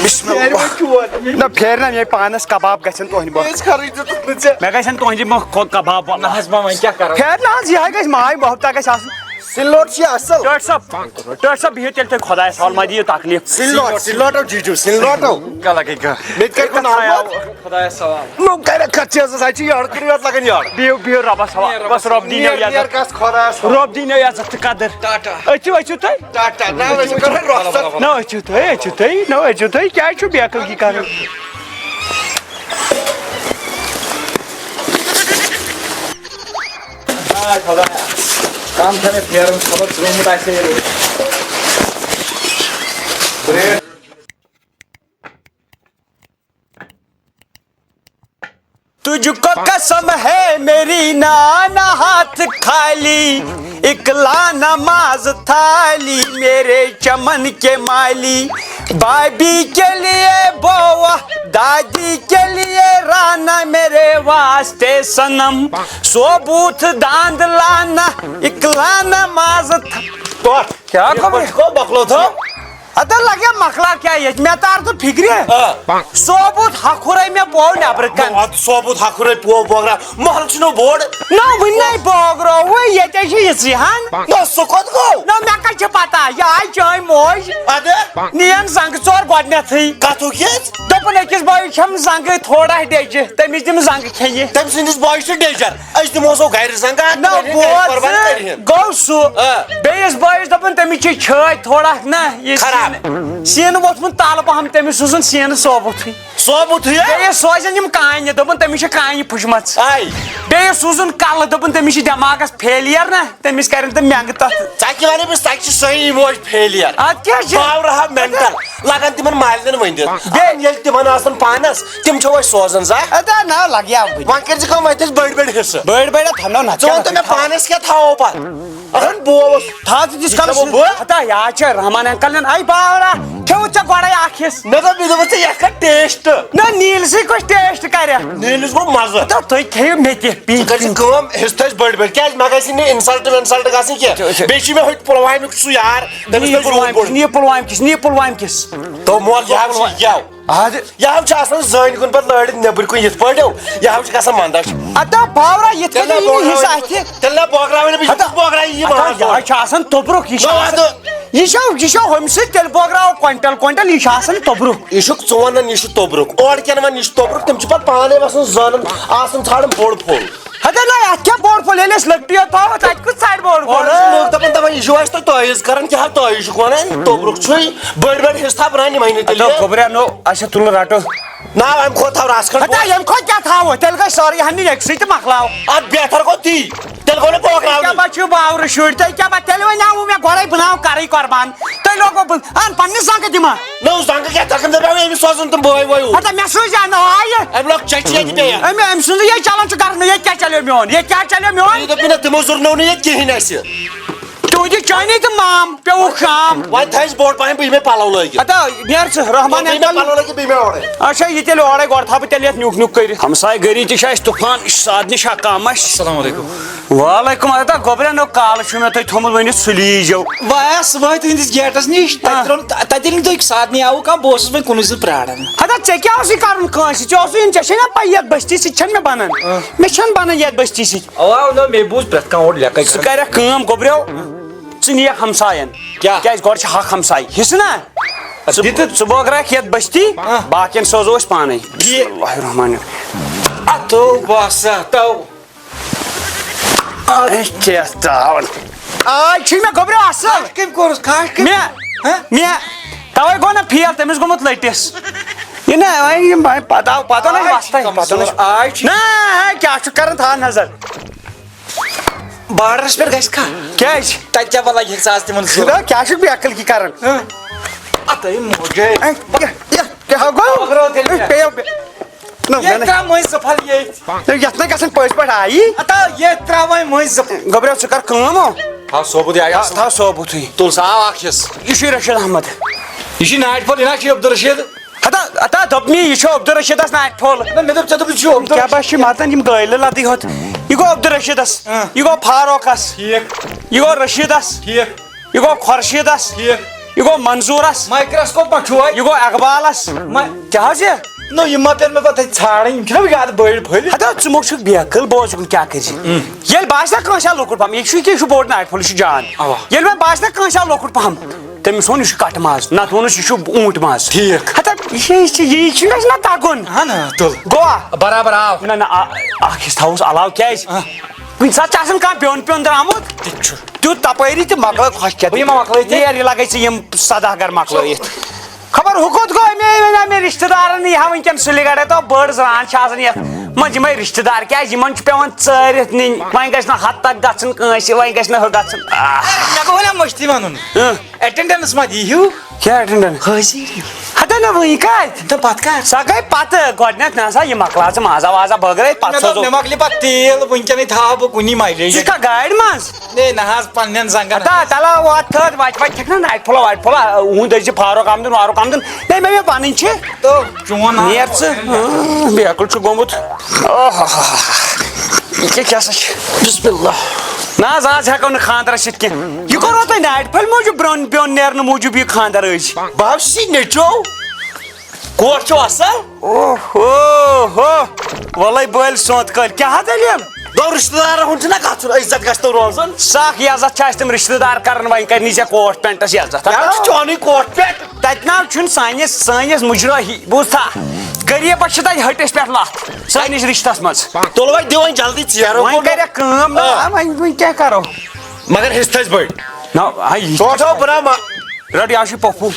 بسم اللہ۔ نہ، پھیرِ نہ، مےٚ پانس کباب گژھن تُہنٛدِ برونٛہہ۔ أسۍ خرٕچ دیُتُتھ نہٕ ژےٚ۔ مےٚ گژھن تُہنٛدِ برونٛہہ کھۄ-، کباب، واللہ۔ نہ حظ، بہٕ وۄنۍ کیٛاہ کرٕ؟ پھیرِ نہ حظ، یِہوٚے گژھِ ماے محبتہ گژھِ آسُن۔ سِلوٹ چھِ اَصٕل۔ ٹٲٹھۍ صٲب، ٹٲٹھۍ صٲب، بِہِو تیٚلہِ تُہۍ خۄدایَس حوالہٕ، مہ دِیِو تکلیٖف۔ سِلوٹ، سِلوٹو جیٖجو، سِلوٹو۔ کیٛاہ لگے گا؟ مےٚ تہِ کَرِ کُن خۄدایَس آمُت۔ حوالہٕ، خۄدایَس حوالہٕ۔ نو کَرِ کَتھ چیٖزَس، اَتہِ چھِ یٔڑ کٕنٕے یوت لَگان یٔڑ۔ بِہِو، بِہِو رۄبَس حوالہٕ۔ بس رۄب دیٖنو نیر، نیر عزت۔ کَس خۄدایَس حوالہٕ۔ رۄب دیٖنو عزت تہٕ قدر۔ ٹاٹا۔ أژِو، أژِو تُہۍ۔ ٹاٹا، نہ، أسۍ چھِ کران رۄخصت۔ نہ، أژِو تُہۍ، أژِو تُہۍ، نہ، أژِو تُہۍ، کیٛازِ چھُو بے عقلی کران؟ آ، خۄدایا، کم چھےٚ مےٚ پھیران، خبر ترٛوومُت آسہِ ہے یہِ۔ تجھ کو قسم ہے میری نانا ہاتھ خالی، اکلا نماز تھالی میرے چمن کے مالی۔ بابی کے لیے بوا، دادی کے لیے رانا، میرے واسطے صنم ثبوت داند لانا، اکلا نماز تھا-۔ کیٛاہ خبر؟ گوٚو مۄکلو تھو۔ اَدٕ لَگیا مۄکلاو کیٛاہ ییٚتہِ؟ مےٚ تار تہٕ فِکرِ۔ آ۔ ثوبوٗت ہَکھُرَے مےٚ بوو نٮ۪برٕ کَنہِ۔ نو، اَدٕ ثوبوٗت ہَکھُرَے پوو بوگرا۔ محلہٕ چھُنہٕ بوٚڑ۔ نہ، وٕنہِ نَے بوگرووُے، ییٚتے چھِ یِژٕے ہَن۔ نہ، سُہ کوٚت گوٚو؟ نہ، مےٚ کَتہِ چھِ پَتہ؟ یہِ آیہِ چٲنۍ موج۔ اَدٕ؟ نِیَن زنٛگہٕ ژور گۄڈٕنٮ۪تھٕے۔ کَتھُک یہِ؟ دوٚپُن، أکِس بٲیِس چھَم زنٛگہٕ تھوڑا ڈیٚجہِ، تٔمِس دِم زنٛگہٕ کھیٚنہِ۔ تٔمۍ سٕنٛدِس بٲیِس چھُ ڈیٚجَر۔ أسۍ دِمہوس گرِ زنٛگہٕ، اَتھ نہ، کٔرِن گرِ بوز قۄربان ژٕ، کٔرِن۔ گوٚو سُہ۔ آ۔ بیٚیِس بٲیِس دوٚپُن، تٔمِس چھِ چھٲتۍ تھوڑا نہ، یہِ خراب۔ سیٖنہٕ، سیٖنہٕ ووٚتھمُت تَلہٕ پَہَم، تٔمِس سوٗزُن سیٖنہٕ ثوبوٗتھٕے۔ ثوبوٗتھٕے ہا؟ بیٚیِس سوزن یِم کانہِ، دوٚپُن، تٔمِس چھِ کانہِ پھٕچمَژ۔ آے۔ بیٚیِس سوٗزُن کَلہٕ، دوٚپُن، تٔمِس چھِ دٮ۪ماغَس فیلیر نہ، تٔمِس کَرن تِم مٮ۪نٛگہٕ تَتھ۔ ژَکہِ وَنَے بہٕ، ژَکہِ چھِ صحیح موج فیلیر۔ اَدٕ کیٛاہ چھِ؟ باورٕ ہا مٮ۪نٹَل۔ لگان تِمن مالنٮ۪ن ؤنِتھ۔ بیٚیہِ ییٚلہِ تِمن آسان پانس، تِم چھِو أسۍ سوزان زانٛہہ۔ اَدا نا لگہِ ہا وٕنہِ۔ وۄنۍ کٔرۍ زِ کٲم، وۄنۍ تھٲے أسۍ بٔڑۍ بٔڑۍ حصہٕ۔ بٔڑۍ بٔڑۍ ہا تھاونو نہ۔ ژٕ وَن تہٕ مےٚ پانس کیٛاہ تھاوو پتہٕ؟ اہن بوس۔ تھاو ژٕ تِژھ کالس۔ یہِ کھٮ۪مو بہٕ؟ ہتا یا چھِ رحمان انکل نٮ۪ن۔ اَے باورا، کھیوٚو ژےٚ گۄڈَے اَکھ حصہٕ؟ مےٚ دوٚپ، مےٚ دوٚپُس ژےٚ یَتھ کَتھ ٹیسٹ۔ نہ نیٖلسٕے کُس ٹیسٹ کَرِ؟ نیٖلِس گوٚو مَزٕ۔ ہتا تُہۍ کھیٚیِو مےٚ تہِ۔ ژٕ کٔرۍ زِ کٲم، حصہٕ تھٲے أسۍ بٔڑۍ بٔڑۍ۔ کیٛازِ مےٚ گژھِ نہٕ اِنسلٹ وِنسلٹ گژھٕنۍ کینٛہہ۔ اچھا، اچھا۔ بیٚیہِ چھِ مےٚ ہُتہِ پُلوامِک سُہ یار۔ تٔمِس نِیِو تھٲے زیوٗٹھ پُلوامہِ بوٚڑ۔ کِس، نِیِو پُلوامہِ کِس، نِیِو پُلوامہِ کِس۔ تو مول یہِ حظ چھُ یَو۔ اَدٕ۔ یہِ ہَو چھُ آسان زٲنۍ کُن پَتہٕ لٲرِتھ نیٚبٕرۍ کُن یِتھ پٲٹھۍ ہیوٗ۔ یہِ ہَو چھُ گژھان مَندَچھ۔ اَدٕ باورا یِتھ تیٚلہِ کٔنۍ نہ یی نہٕ حِصہٕ بوگراوٕنۍ، اَتھِ۔ تیٚلہِ نہ بوگراوٕنۍ بہٕ، یہِ ہَتہ، چھُس بوگرایہِ یہِ اَدٕ ماز یہِ ہَو گۄڈٕ۔ چھُ آسان توٚبرُک، یہِ چھُ نہ، آسان، اَدٕ۔ یہِ چھُ، یہِ چھُ ہُمہِ سۭتۍ تیٚلہِ بوگراوو کویِنٹل کویِنٹل، یہِ چھُ آسان توٚبرُک۔ یہِ چھُکھ ژٕ وَنان یہِ چھُ توٚبرُک، اورٕ کٮ۪ن وَنان یہِ چھُ توٚبرُک، تِم چھِ پَتہٕ پانَے وَسان زٲنَن، آسان ژھانٛڈان بوٚڑ پھوٚل۔ ہتے نہ، یتھ کیٛاہ بوٚڑ پھوٚل؟ ییٚلہِ أسۍ لٔٹی یوت تھاوو، تتہِ کُس ژھانٛڈِ بوٚڑ پھوٚل؟ اورٕ ٲسۍ لُکھ دپان، دپان، یہِ چھُو اَسہِ تۄہہِ تعویٖذ کران، کیٛاہ تعویٖذ چھُکھ ونان؟ توٚبرُک چھُے، بٔڑۍ بٔڑۍ حصہٕ تھاو رنہِ وۄنۍ تیٚلہِ۔ اَدٕ گوٚبریا، نو، اَسہِ تُل رٹو۔ نا، امہِ کھۄتہٕ تھاو رژھ کھنٛڈ ہتا، بوٚڑ۔ ییٚمہِ کھۄتہٕ کیٛاہ تھاوو؟ تیٚلہِ گژھِ سورُے ہن نِنۍ أکسٕے تہٕ مۄکلاو۔ اتھ بہتر گوٚو تی، تیٚلہِ گوٚو نہٕ بوکراونُے۔ کیٛاہ پتہٕ چھِو باورٕ شُرۍ تُہۍ؟ کیٛاہ پتہٕ؟ تیٚلہِ وۄنۍ آوُ مےٚ گۄڈے، بہٕ ناو کرٕے قربان۔ تُہۍ لوگو بہٕ، اہن، پننہِ زنٛگہٕ دِمہ۔ نو زنٛگہٕ کیٛاہ، ژےٚ کٔمۍ دپیو أمِس سوزُن تِم بٲے وٲے اوٗرۍ؟ ہتا، مےٚ سوٗزۍ یا نہٕ آیہِ۔ أمۍ لوگ چچی ییٚتہِ بیٚیہِ۔ أمۍ، أمۍ سُنٛد یہِ چلان چھُ گرنہٕ، ییٚتہِ کیٛاہ چلیو میون؟ ییٚتہِ کیٛاہ چلیو میون؟ یہِ دوٚپ مےٚ، تِمو زُرنوو نہٕ ییٚتہِ کِہیٖنۍ اَسہِ۔ تُہُنٛد یہِ چٲنی تہٕ مام پیوٚوُکھ شام۔ وۄنۍ تھٲیِزِ بوٚڑ پہن، بہٕ یِمے پَلو لٲگِتھ۔ ہتا، نیر ژٕ، رحمان بہٕ یِمے انکل۔ پَلو لٲگِتھ، بہٕ یِمے اورَے۔ اچھا، یہِ تیٚلہِ اورَے، گۄڈٕ تھاوٕ بہٕ تیٚلہِ یَتھ نیُک نیُک کٔرِتھ۔ ہمساے گٔری تہِ چھِ اَسہِ طوفان، یہِ چھِ سادنہِ شاہ کَم اَسہِ۔ السلام علیکم۔ وعلیکم السلام۔ گوٚبریا، نو کالہٕ چھُ مےٚ تۄہہِ تھوٚمُت ؤنِتھ، سُلہِ ییٖزیو۔ بہٕ آیاس صُبحٲے تُہٕنٛدِس گیٹَس نِش، تَتہِ آ۔ ترٛوو نہٕ، تَتہِ ییٚلہِ نہٕ تُہۍ سادنہِ آوُکھ کانٛہہ، بہٕ اوسُس وۄنۍ کُنُے زوٚن پرٛاران۔ ہتا، ژےٚ کیٛاہ اوسُے کَرُن کٲنٛسہِ؟ ژےٚ اوسُے یُن، ژےٚ چھے نا پَیی یَتھ بٔستی سۭتۍ چھَنہٕ مےٚ بَنان۔ آ۔ مےٚ چھَنہٕ بَنان یَتھ بٔستی سۭتۍ۔ اَوا، نہ، مےٚ بوٗز پرٛٮ۪تھ کانٛہہ اورٕ لیٚکھَے ژٕ کَران۔ کَرٮ۪کھ کٲم، گوٚبریو، ژٕ نِیَکھ ہمسایَن۔ کیٛاہ؟ کیٛازِ گۄڈٕ چھِ حق ہمسایہِ، حِصہٕ نا؟ ژٕ، دِتہٕ؟ ژٕ بٲگراوَکھ یَتھ بٔستی، آ۔ باقیَن سوزو أسۍ پانَے۔ یہِ۔ بسم اللہ الرحمن الرحیم۔ اَتھو باسا تو۔ اے، کیٛاہ تاوَن۔ آے، چھُے مےٚ گوٚبریو اَصٕل۔ کٔمۍ کوٚرُس؟ کھاش کٔمۍ؟ مےٚ، ہہ؟ مےٚ، تَوَے گوٚو نہ فیل، تٔمِس گوٚمُت لٔٹِس۔ یہِ نہ، وۄنۍ یِم وۄنۍ پَتہٕ آو، پَتہٕ نہ آے چھِ وَستَے، پَتہٕ نہ۔ کمزور، آے چھِ۔ نہ، آے، کیٛاہ چھُکھ کَران؟ تھاو نظر۔ بارڈرَس پٮ۪ٹھ گژھِ کھا؟ کیٛازِ؟ تَتہِ کیٛاہ بَلا ییٚلہِ ژٕ آز تِمَن سۭتۍ؟ خدا، کیٛاہ چھُکھ بیقل کی کَران؟ ہہ؟ اَتَے موجے۔ اے، کیٛاہ، کیٛاہ، کیٛاہ گوٚو؟ پَکھ رٲو تیٚلہِ۔ اے، پیٚیو، پے-، نہ، مےٚ ییٚتہِ نہ۔ ترٛاو مٔنٛزۍ زٕ پھَل ییٚتہِ۔ ہے، یَتھ نہ گژھن پٔزۍ پٲٹھۍ آیی۔ ہتا، ییٚتہِ ترٛاو وۄنۍ مٔنٛزۍ زٕ۔ گوٚبریو، ژٕ کر کٲم، ہو۔ تھاو ثوبوٗت، یہِ آیہِ تھاو، اَصٕل۔ تھاو ثوبوٗتھٕے۔ تُل سا، آو اَکھ حِصہٕ۔ یہِ چھُے رشیٖد احمد۔ یہِ چھُے ناٹہِ پھوٚل، یہِ نا چھُے عبدالرشیٖد۔ ہتا، ہتا، دوٚپ مےٚ، یہِ چھُ عبدالرشیٖدَس ناٹہِ پھوٚل۔ نہ، مےٚ دوٚپ، ژےٚ دوٚپُتھ، یہِ چھُ عبدالرشیٖد۔ کیٛاہ باسہِ چھِ مَتَن یِم گٲلۍ لَدٕے ہوت۔ یہِ گوٚو عبدالرشیٖدَس۔ اۭں۔ یہِ گوٚو فاروقَس۔ ٹھیٖک۔ یہِ گوٚو رشیٖدَس۔ ٹھیٖک۔ یہِ گوٚو خۄرشیٖدَس۔ ٹھیٖک۔ یہِ گوٚو منظوٗرَس۔ مایکراسکوپ ما چھُ وۄنۍ؟ یہِ گوٚو اقبالَس۔ ما- کیٛاہ حظ یہِ؟ نو، یِم ما پیٚن مےٚ پَتہٕ ژھانٛڈٕنۍ؟ یِم چھِنہ وٕنکیٚن اَتھ بٔڑۍ پھٔلۍ؟ ہَتہٕ حظ، ژٕ مۄکھ چھُکھ بیقٕل، بوز یِکُن کیٛاہ کٔرۍ زِ۔ ییٚلہِ باسہِ نہ کٲنٛسہِ ہا لۄکُٹ پَہَم، یہِ چھُ یہِ کیٛاہ چھُ بوٚڑ ناٹہِ پھوٚل، یہِ چھُ جان۔ اَوا۔ ییٚلہِ وۄنۍ باسہِ نہ کٲنٛسہِ ہا لۄکُٹ پَہَم، تٔمِس ووٚن، یہِ چھُ کَٹہٕ ماز، نَتہٕ ووٚنُس، یہِ چھُ اوٗنٛٹۍ ماز۔ ٹھیٖک۔ ہَتہٕ یہِ چھِ، یہِ چھُ، یہِ چھُنہٕ اَسہِ نہ تَگُن۔ اَہَن حظ، تُل۔ گوٚوا؟ برابر آو۔ نہ، نہ، آ-، اَکھ حِصہٕ تھاووس علاوٕ، کیٛازِ؟ آ۔ کُنہِ ساتہٕ چھُ آسان کانٛہہ بیوٚن پیوٚن درٛامُت۔ تہِ چھُ۔ تیُتھ تَپٲری تہِ مۄکلٲو خۄش کھٮ۪تھ۔ بہٕ یِمہٕ مۄکلٲوِتھ۔ ییر، یہِ لَگے ژٕ یِم سَداہ گَر مۄکلٲوِتھ۔ خبر ہُہ کوٚت گوٚو؟ مےٚ وَنیٛاو مےٚ رِشتہٕ دارَن یی ہا وٕنکٮ۪ن سُلہِ گَرے، تو بٔڑ زرٛان چھِ آسان یَتھ منٛز یِمَے رِشتہٕ دار۔ کیٛازِ یِمَن چھُ پٮ۪وان ژٲرِتھ نِنۍ؟ وۄنۍ گژھِ نہٕ ہَتھ تَک گژھُن کٲنٛسہِ، وۄنۍ گژھِ نہٕ ہُہ گژھُن۔ آہ۔ مےٚ گوٚو وَنیٛاو مٔشتٕے وَنُن۔ اۭں۔ اٹینڈنس ما دی ہیو؟ کیٛاہ اٹینڈنس؟ حٲضِری۔ ہتا نہ وٕنہِ کَتہِ؟ تہٕ پتہٕ کر؟ سۄ گٔے پتہٕ۔ گۄڈٕنٮ۪تھ نہ سا یہِ مۄکلاو ژٕ مازا وازا بٲگرٲوِتھ، پتہٕ مےٚ دوٚپ، سوزو۔ مےٚ مۄکلہِ پتہٕ تیل، وٕنکیٚنٕے تھاوٕ بہٕ کُنی مایلیج۔ ژٕ چھُکھا گاڑِ منٛز؟ ہے نہ حظ، پننٮ۪ن زنٛگن۔ ہتا تَلہ وۄتھ تھٲد، وَتہِ وَتہِ کھٮ۪کھ نہ ناٹہِ پھوٚلہ واٹہِ پھوٚلہ، اُہُنٛد ٲسۍ زِ فاروق آمدُن واروق آمدُن۔ نہ مےٚ مےٚ پنٕنۍ چھِ۔ تو چون ناو؟ نیر ژٕ۔ اۭں، بیکُل چھُ گوٚمُت۔ اوہ۔ یہِ کیٛاہ، کیٛاہ سا چھِ؟ بسم اللہ۔ نہ حظ، آز ہٮ۪کو نہٕ خانٛدرَس سۭتۍ کینٛہہ۔ یہِ کوٚروٕ تۄہہِ ناٹہِ پھٔلۍ موٗجوٗب برٛونٛہہ پیوٚن نیرنہٕ موٗجوٗب یہِ خانٛدر أزۍ؟ بہٕ حظ چھُس یہِ نیٚچو۔ کوٹھ چھُو اَصٕل؟ اوہ، ہو، ہو۔ وَلَے بٲلۍ سونٛتہٕ کٲلۍ۔ کیٛاہ ہا دٔلیٖل؟ دوٚپ رِشتہٕ دارَن ہُنٛد چھُنہ گژھُن، عزت گژھِ نہٕ روزُن۔ سَکھ عزت چھِ اَسہِ تِم رِشتہٕ دار کَران، وۄنۍ کَرِ نہٕ ژےٚ کوٹھ پٮ۪نٛٹَس عزت۔ یہِ حظ چھُ چونُے کوٹھ پٮ۪نٛٹ۔ تَتہِ نہ حظ چھُنہٕ سانہِ، سٲنِس مُجرٲہی، بوٗزتھا؟ غریٖبَس چھِ تَتہِ ۂٹِس پٮ۪ٹھ لَتھ سٲنِس رِشتَس منٛز۔ تُل وۄنۍ دِ وۄنۍ جلدی ژیر۔ وۄنۍ کَرٮ۪کھ کٲم نا، آ۔ وۄنۍ، وۄنۍ کیٛاہ کَرو؟ مگر حِصہٕ تھٲیزِ بٔڑۍ۔ نہ، ہا، یہِ ژٕ وَٹھ ہو بہٕ رَما۔ رَٹ، یہِ ہا چھُے پۄپھوٗ۔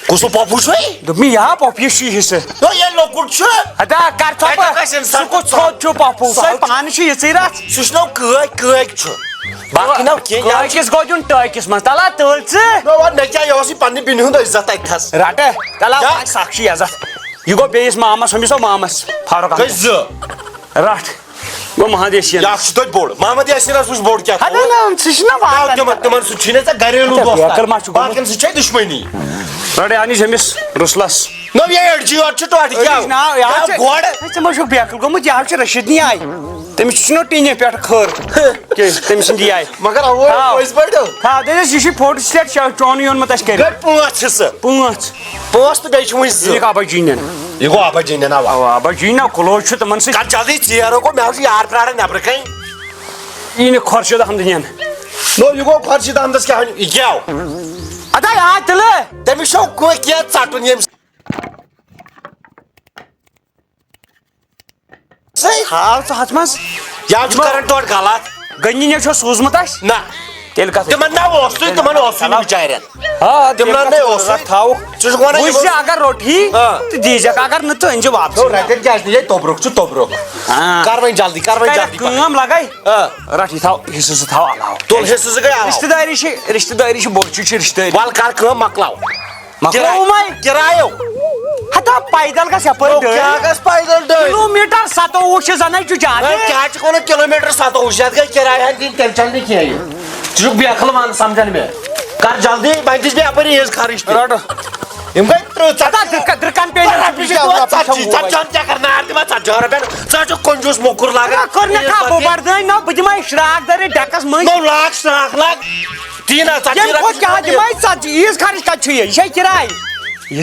کُس ہیوٗ پۄپھوٗ چھُے؟ دوٚپمَے، یہِ ہا پۄپھُے چھُے حِصہٕ۔ نو، ییٚلہِ لۄکُٹ چھُ۔ ہتا، کَر ژھۄپہٕ۔ اَتہِ کَس اِنسان سُہ کُس ژھۄپہٕ؟ ژھوٚٹ چھُ پۄپھوٗ؟ سُہ سُہ پانہٕ چھُ یِژٕے رَژھ۔ سُہ چھُنو کٲکۍ، کٲکۍ چھُ۔ باقٕے نہ کینٛہہ، یہِ حظ چھُ کٲکِس گوٚو دیُن ٹٲکِس منٛز۔ تَلہ تُل ژٕ۔ نو، وۄنۍ مےٚ کیٛاہ، یہِ اوس یہِ پننہِ بیٚنہِ ہُنٛد عزت اَتہِ تھَس۔ رَٹہٕ، تَلہ کیٛاہ؟ وۄنۍ سَکھ چھُ عزت۔ یہِ گوٚو بیٚیِس مامَس، ہُمِس اوس مامَس فاروق کٔژ احمد۔ زٕ؟ رَٹھ۔ گوٚو محمد یاسین۔ یہِ اَکھ چھُ توتہِ بوٚڑ۔ محمد یاسین حظ وٕچھ بوٚڑ کیٛاہ ہَتہٕ تھوٚوُن۔ نہ، سُہ چھُنہ نہ، واتان۔ تِمَن، تِمَن سۭتۍ چھُے نہ ژےٚ گَریلوٗ اچھا، دوستہ۔ بیکٕل ما چھُ گوٚمُت؟ باقیَن سۭتۍ چھے دُشمنی۔ رَٹہٕ اَنِچ أمِس رُسلَس۔ نو، یہِ أڑجہِ یوت چھُ ٹۄٹھ کیٛاہ؟ أڑجہِ ناو، یہِ حظ چھُ گۄڈٕ۔ ہے، ژےٚ ما چھُکھ بیقل گوٚمُت؟ یہِ حظ چھُ رشیٖد نِیاے۔ تٔمِس چھُ نہ ٹیٖنہِ پٮ۪ٹھ خٲر۔ کیٛاہ، تٔمۍ سٕنٛدِ یہِ آیہِ۔ مگر اَوٕ تھاو۔ پٔزۍ پٲٹھۍ۔ تھاو، دٔپِس، یہِ چھُ فوٹو سٹیٹ شا-، چونٕے اوٚنمُت اَسہِ کَرِ۔ گٔے پانٛژھ حصہٕ۔ پانٛژھ۔ پانٛژھ تہٕ بیٚیہِ چھِ وٕنہِ زٕ۔ یہِ گوٚو اَبا جی نٮ۪ن۔ یہِ گوٚو اَبا جی نٮ۪ن، اَوا۔ اَوا، اَبا جی نہ کُلو چھُ تِمَن سۭتۍ۔ کَر جلدی ژیر گوٚو، مےٚ حظ چھُ یار پرٛاران نٮ۪برٕ کَنۍ۔ یہِ نہٕ خۄرشیٖد احمد نٮ۪ن۔ نو، یہِ گوٚو خۄرشیٖد احمدَس کیٛاہ وَنہِ؟ یہِ کیٛاہ آو؟ اَدا یاد تِلہٕ۔ تٔمِس چھُ کُنہِ کینٛہہ ژَٹُن ییٚمہِ صحیح۔ ہاو ژٕ ہتھ منٛز۔ یا چھُ یِمو کران تورٕ غلط۔ گٔنی نے چھُ سوٗزمُت اَسہِ۔ نہ۔ تیٚلہِ کَتھ؟ تِمن نہ اوسُے، تِمن اوسُے نہٕ بِچارٮ۪ن۔ آ، تِمن تیٚلہِ نہ کَتھ اوسُے۔ کَتھ تھاوُکھ؟ ژٕ چھُکھ وَنان وٕچھ یِمن زِ اگر روٚٹھی ہاں۔ تہٕ دیٖزٮ۪کھ، اگر نہٕ تہٕ أنۍ زِ واپسٕے۔ نو، رَٹٮ۪ن کیٛازِ نہٕ؟ یے توٚبرُک چھُ توٚبرُک۔ ہاں۔ کر وۄنۍ جلدی، کر وۄنۍ کر جلدی پہن۔ کٲم لگے۔ آ۔ رَٹھ یہِ تھاو، حصہٕ زٕ تھاو علاوٕ۔ تُل حصہٕ زٕ گٔے علاوٕ۔ رِشتہٕ دٲری چھِ، رِشتہٕ دٲری چھِ بوٚڑ چیٖز چھِ رِشتہٕ دٲری۔ وَل کر کٲم، مۄکلاو۔ مۄکلوو وۄنۍ؟ کِرایو۔ ہتا پیدل گژھ یپٲرۍ نو، ڈٔلۍ۔ کیٛاہ گژھ پیدل ڈٔلۍ؟ کِلوٗمیٖٹر ستووُہ چھِ زَنَے چھُ زیادٕ۔ ہے، کیٛاہ چھِ وَنان کِلوٗمیٖٹر ستووُہ چھِ؟ یَتھ گٔے کِراے ہَن دِنۍ، تیٚلہِ چَلہِ نہٕ کینٛہہ یہِ۔ ژٕ چھُکھ بیقل وَن سَمجھان مےٚ۔ کر جلدی، وۄنۍ دِژ مےٚ یَپٲرۍ عیٖذ خرٕچ تہِ۔ رَٹو۔ یِم گٔے ترٕہ، ژَتجی۔ ہتا، دِرکا-، دِرکَن پیٚیہِ نہٕ رۄپیہِ چھِ دِوان ژَتجی، ژَتجی ہَن کیٛاہ کَرٕ نار دِوان ژَتجی ہَن رۄپیَن؟ ژٕ حظ چھُکھ کنجوٗس موٚکُر لاگان۔ ہتا، کٔر مےٚ عیٖذ کھا پَتہٕ بوٚبَر دٲنۍ، نہ بہٕ دِمَے شرٛاکھ دَرِ ڈٮ۪کَس مٔنٛزۍ۔ نو لاکھ شرٛاکھ لاگ۔ تی نہ، ژَتجی ییٚمہِ رۄپیہِ کھۄتہٕ کیٛاہ چھُ دِمے ژَتجی؟ عیٖذ خرٕچ کَتہِ چھُ یہِ؟ یہِ چھےٚ کِراے۔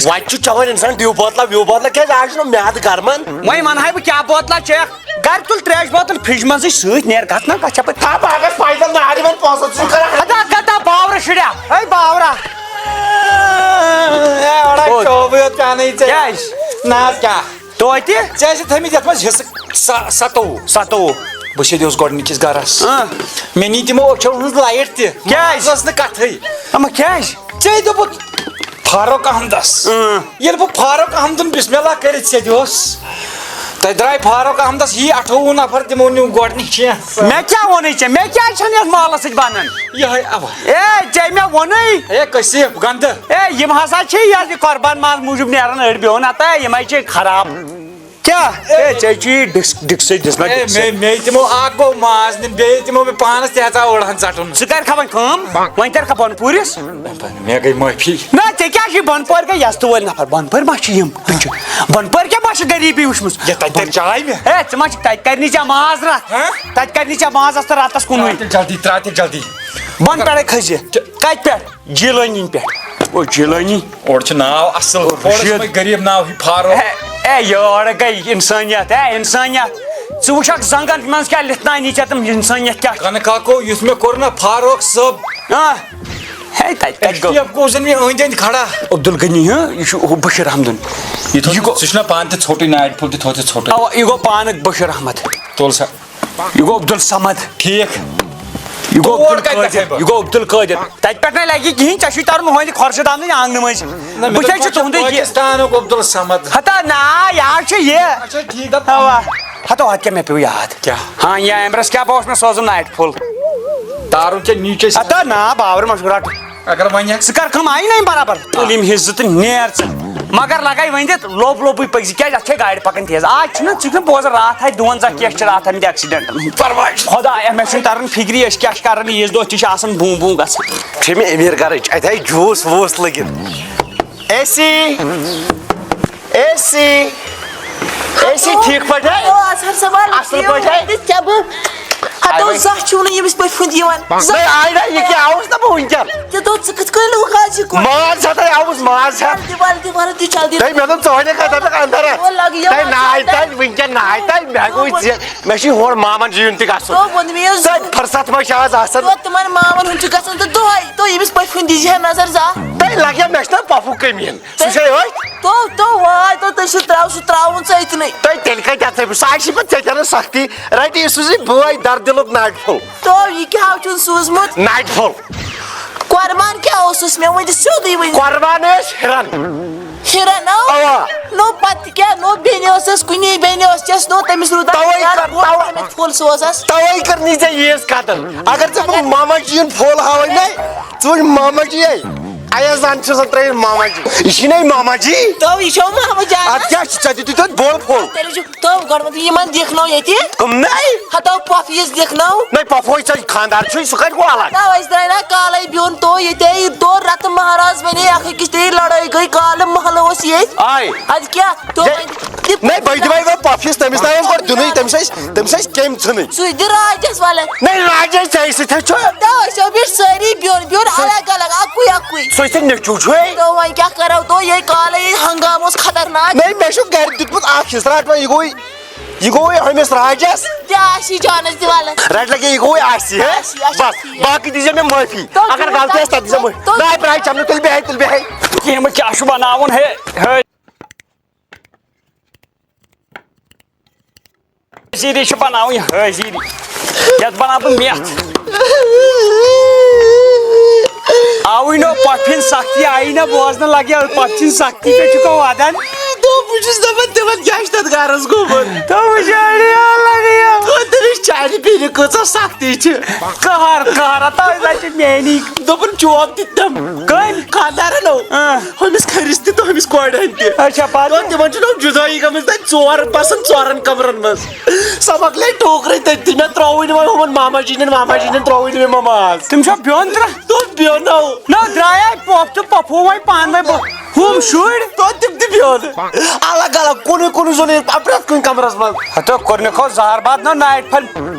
وَتہِ چھُ چٮ۪وان اِنسان ڈِو بوتلہ وِو بوتلہ، کیٛازِ آز چھُنہٕ میادٕ گرمان۔ وۄنۍ وَنہٕ ہاے بہٕ کیٛاہ بوتلہ چٮ۪کھ؟ گرِ تُل ترٛیش بوتل فرٛج منٛزٕے سۭتۍ، نیر گژھ نا، گژھ یَپٲرۍ۔ ہا، بہٕ اگر پیدل نارِ وۄنۍ پونٛسَس چھُ کران۔ ہتا گتا باورٕ شُریا، ہے باورا۔ اے، اورا کوٚت؟ چوبہٕ یوت پیٛانٕے ژےٚ۔ کیٛازِ؟ نہ حظ کیٛاہ؟ توتہِ؟ ژےٚ ٲسِتھ تھٲمٕتۍ یَتھ منٛز حِصہٕ سَ-، سَتووُہ۔ سَتووُہ۔ بہٕ شیٚدیوس گۄڈٕنِکِس گرس۔ اۭں۔ مےٚ نی تِمو أچھو ہٕنٛز لایٹ تہِ۔ کیٛازِ؟ مےٚ ٲس نہٕ کتھٕے۔ اما کیٛازِ؟ ژےٚ دوٚپُتھ فاروق احمدس۔ اۭں۔ ییٚلہِ بہٕ فاروق احمدُن بسم اللہ کٔرِتھ شیٚدیوس، تتہِ درٛاے فاروق احمدس یی اَٹھووُہ نفر، تِمو نیوٗ گۄڈٕنِکۍ کینٛہہ۔ مےٚ کیٛاہ ووٚنُے ژےٚ؟ مےٚ کیٛازِ چھَنہٕ یَتھ محلس سۭتۍ بنان؟ یِہوٚے اوا۔ اے، ژےٚ مےٚ ووٚنُے۔ اے، کثیف، گنٛدٕ۔ اے، یِم ہسا چھِ یہِ قربان ماز موٗجوٗب نیران أڑۍ بِہُن، ہتا یِمے چھِ خراب۔ کیٛاہ؟ اے، ژےٚ چھُے ڈِس-، ڈِکسٕے دِژمٕژ اے، ڈِکسٕے۔ مے-، مے تِمو اکھ گوٚو ماز نیُن، بیٚیہِ تِمو مےٚ پانس تہِ ہیژاو أڑہن ژٹُن۔ ژٕ کر کھا وۄنۍ کٲم؟ وۄنۍ کر کھا بۄنہٕ پوٗرِس؟ مےٚ گٔے معٲفی۔ نہ، ژےٚ کیٛاہ چھُے بۄنہٕ پورِ گٔے یستہٕ وٲلۍ نفر؟ بۄنہٕ پورِ ما چھِ یِم؟ بۄنہٕ پورِ کیٛاہ ما چھِ غریٖبی وٕچھمٕژ؟ یے، تَتہِ تَتہِ چاے مےٚ۔ اے، ژٕ ما چھِکھ تَتہِ کرنی ژےٚ ماز رَتھ؟ ہہ؟ تَتہِ کرنی ژےٚ مازَس تہٕ رَتَس کُنُے۔ ترٛاو تیٚلہِ جلدی، ترٛاو تیٚلہِ جلدی۔ بۄنہٕ پٮ۪ٹھَے کھٔسہِ۔ کَتہِ پٮ۪ٹھ؟ جیٖلٲنی پٮ۪ٹھ۔ او جیٖلٲنی۔ اورٕ چھُ ناو اصل، او اورٕ چھُ رشیٖد۔ یِمے غریٖب ناو ہی فاروق۔ ہے، ہے، یورٕ گٔے اِنسٲنیت، ہے، اِنسٲنیت۔ ژٕ وٕچھ اکھ زنٛگن منٛز کیٛاہ لِتھناونی ژےٚ تِم اِنسٲنیت کیٛاہ۔ کنہٕ کاکو، یُس مےٚ کوٚر نا فاروق صٲب۔ آ۔ ہے، تَتہِ کَتہِ گوٚو؟ ایس ٹی ایف گوٚو زَن مےٚ أنٛدۍ أنٛدۍ کھڑا۔ عبدالغنی، ہہ؟ یہِ چھُ ہُہ بشیٖر احمدُن۔ یہِ تھوٚو یہِ ژےٚ، گوٚو ژٕ چھُکھ نا پانہٕ تہِ ژھوٚٹُے نایِٹ پھوٚل تہِ تھوٚو ژےٚ ژھوٚٹُے۔ اَوا، یہِ گوٚو پانہٕ بشیٖر احمد۔ تُل سا۔ یہِ گوٚو عبدالصمد۔ ٹھیٖک۔ یہِ گوٚو تور کَتہِ عبدالقٲدِر، گژھے بہٕ؟ یہِ گوٚو عبدالقٲدِر۔ تَتہِ پٮ۪ٹھ نَے لَگہِ کِہیٖنۍ، ژےٚ چھُے تَرُن ہۄہَندِ خۄرشیٖد احمدٕنۍ آنٛگنہٕ مٔنٛزۍ۔ نہ، مےٚ بٕتھِ دوٚپ، چھُ تُہُنٛدُے یہِ۔ پٲکِستانُک عبدالصمد۔ ہتا نا، یہِ حظ چھُ یہِ۔ اچھا، ٹھیٖک، دَپ۔ اَوا۔ ہتا، اَتھ کیٛاہ مےٚ پیوٚو یاد؟ کیٛاہ؟ ہاں، یہِ ایمبرس کیٛاہ اوس مےٚ سوزُن نایِٹ فُل؟ تارُک کیٛاہ نیٖچے سا؟ ہتا نا، باورٕ ما چھُکھ رَٹُن۔ اگر وۄنۍ ہا۔ ژٕ کر کٲم، آیی نہ یِم برابر؟ تُل یِم حِصہٕ تہٕ نیر ژٕ۔ مگر لگے وۄنۍ دِتھ لوٚب لوٚبُے پٔکۍ زِ، کیٛازِ اَتھ چھے گارِ پَکان تیز۔ آز چھُنہ، ژٕ چھُکھ نہٕ بوزان، راتھ آے دُوَنزاہ کیس چھِ راتھ آمٕتۍ ایکسیڈنٹن ہُنٛد۔ پرواے چھُنہٕ۔ خۄدایا، مےٚ چھُنہٕ تران فِکری أسۍ کیٛاہ چھِ کران، عیٖذ دۄہ تہِ چھِ آسان بوٗم بوٗم گژھان۔ چھے مےٚ أمیٖر گرٕچ، اَتہِ آے جوٗس ووٗس لٔگِتھ۔ A C, A C, A C, ٹھیٖک پٲٹھۍ ہے؟ ہیلو، اظہر صٲب، وعلیکم اَصٕل پٲٹھۍ ہے؟ السلام۔ کیٛاہ بہٕ؟ ہتو آے وۄنۍ۔ زانٛہہ چھُو نہٕ ییٚمِس پٲٹھۍ ہُنٛد یِوان۔ نہ، زانٛہہ۔ آے نہ، یہِ کیٛاہ آوُس نہ بہٕ وٕنکٮ۪ن؟ ژےٚ دوٚپ ژٕ کِتھ کٔنۍ لوٚگُکھ آز یہِ کُن؟ ماز ہٮ۪تھَے آوُس، ماز ہٮ۪تھ۔ وَلہٕ دِ، وَلہٕ دِ، وَلہٕ دِ، جلدی۔ تۄہہِ مےٚ دوٚپ ژٕ وَنکھ کَتھ دَپَکھ اَندَر۔ او لَگہِ یَوٕ تۄہہِ نہ آے، اَژُن۔ تۄہہِ وٕنکٮ۪ن نہ آے، تۄہہِ مےٚ گوٚو زِ مےٚ چھُ یورٕ مامَن جِیُن تہِ گژھُن۔ دوٚپ ووٚن مےٚ یَس۔ تۄہہِ فرصت ما چھِ آز آسان؟ دوٚپ تِمَن مامَن ہُنٛد چھُ گژھُن تہٕ دۄہَے۔ تو ییٚمِس پٔتھۍ کُن دیٖزِ ہا نظر زانٛہہ۔ تۄہہِ لَگہِ ہا مےٚ چھُنہ پَفُک کٔمی۔ سُہ چھا یِہوٚے؟ تو، تو واے، تو تٔمۍ سُنٛد ترٛاو، سُہ ترٛاوُن ژٕ أتنٕے۔ تۄہہِ تیٚلہِ کَتہِ اَژٕ؟ سُہ آسہِ پَتہٕ ژےٚ کَران سَختی۔ رَٹہِ یہِ سوٗزٕے بٲے دَردِلُک ناٹہِ پھوٚل۔ تو یہِ کیٛاہ چھُن سوٗزمُت؟ ناٹہِ پھوٚل۔ قۄربان کیٛاہ اوسُس مےٚ ؤنۍ دِ سیوٚدُے ؤنۍ؟ قۄربان ٲسۍ ہِرَن۔ ہِرَن، اَوا۔ اَوا۔ نو پَتہٕ کیٛاہ؟ نو بیٚنہِ ٲسٕس، کُنی بیٚنہِ ٲس، ژےٚ نو تٔمِس روٗد تَوَے کَر، تَوَے۔ پھوٚل سوزَس۔ تَوَے کٔر نہٕ ژےٚ ییٖژ قدر۔ اگر ژےٚ بہٕ ماما جی یُن پھوٚل ہاوَے مےٚ، ژٕ وٕچھ ماما جی یے۔ آیا زن چھُ سا ترٲیِتھ ماما جی؟ یہِ چھُے نَے ماما جی؟ تو یہِ چھو ماما جان۔ اتھ کیٛاہ چھُ؟ ژےٚ دیُتُے توتہِ بول پھوٚل۔ تیٚلہِ چھُ تو گۄڈٕ یِمن دیکھنو ییٚتہِ۔ کٕمنٕے؟ ہتو پۄپھیِس دیکھنو۔ نَے پۄپھوے ژےٚ خانٛدار چھُے، سُہ کتہِ گوٚو الگ؟ نہ، أسۍ درٛاے نہ کالے بیوٚن تو ییٚتے، یہِ تو رتہٕ مہراز ونے اکھ أکِس تہِ لڑٲے گٔے، کالہٕ محلہٕ اوس ییٚتہِ۔ آے۔ ادٕ کیٛاہ؟ تو دے-، وۄنۍ دِ-، نَے بہٕ دِمے وۄنۍ پۄپھیِس، تٔمِس تام اوس گۄڈٕ دیُنُے، تٔمِس ٲسۍ، تٔمِس ٲسۍ کیٚمۍ ژھٕنٕنۍ۔ سُہ دِ راجس والے۔ نَے راجے ژےٚ سۭتۍ چھُ۔ تو أسۍ ٲسۍ بیٖٹھ سٲری بیوٚن بیوٚن الگ الگ، اکُے اکُے۔ سُہ چھُ نیٚچوٗ چھُے۔ تو وۄنۍ کیٛاہ کرو تو، یہِ کالے یہِ ہنگامہٕ اوس خطرناک۔ نَے مےٚ چھُ گرِ دیُتمُت اکھ حصہٕ، رٹ وۄنۍ یہِ گوٚو، یہِ گوٚو ہُمِس راجس۔ تہِ آسی جانس دِ والے۔ رٹ لگے یہِ گوٚو آسی، ہے؟ آسی، آسی، بس، ٹھیٖک۔ باقٕے دیٖزیو مےٚ معٲفی۔ تو اگر غلطی آسہِ تتھ دیٖزیو معٲفی۔ تو نَے براے چمنہٕ تُلہِ بیٚہے، تُلہِ بیٚہے۔ کینٛہہ مہ کیٛاہ چھُ بناوُن ہے، ہے۔ حٲضیٖری چھِ بناوٕنۍ حٲضیٖری۔ یَتھ بناو بہٕ میٚتھ۔ آوٕے نو پۄپھِ ہِنٛز سختی، آیی نہ بوزنہٕ لگہِ پۄپھِ ہِنٛز سختی پٮ۪ٹھ چھُکھ ودان۔ دوٚپ، بہٕ چھُس دَپان، تِمن کیٛاہ چھُ تتھ گرس گوٚمُت؟ تہٕ وٕچھ اَڑِ لگہِ۔ تہٕ تٔمِس چانہِ بیٚنہِ کۭژاہ سختی چھِ۔ قہر، قہر، تۄہہِ زَن چھِ میٛٲنی۔ دوٚپُن، چوب دِتۍ تِم۔ کٔمۍ؟ خانٛدارن۔ آ۔ ہُمِس کھٔرِس تہِ تہٕ ہُمِس کورِ ہٕنٛدۍ تہِ۔ اچھا، پتہٕ؟ دوٚپ، تِمن چھُ نہٕ جُدٲیی گٔمٕژ تَتہِ ژور بسان ژورن کمرن منٛز۔ سۄ مۄکلے ٹوکرٕے تٔتھی۔ مےٚ ترٛووٕے نہٕ وۄنۍ ہُمن ماما جی نٮ۪ن، ماما جی نٮ۪ن ترٛووٕے نہٕ مےٚ مماز۔ تِم چھا بیوٚن ترٛا؟ دوٚپ، بیوٚن نو۔ نو درٛایے پۄپھ تہٕ پۄپھوو وۄنۍ پانہٕ وۄنۍ بہٕ۔ ہُم شُرۍ؟ دوٚپ، تِم تہِ بیوٚن۔ الگ الگ، کُنُے کُنُے زوٚن ییٚلہِ پرٛٮ۪تھ کُنہِ کمرس منٛز۔ ہتو کوٚر مےٚ کھو زہر باد نو نایٹ پھل۔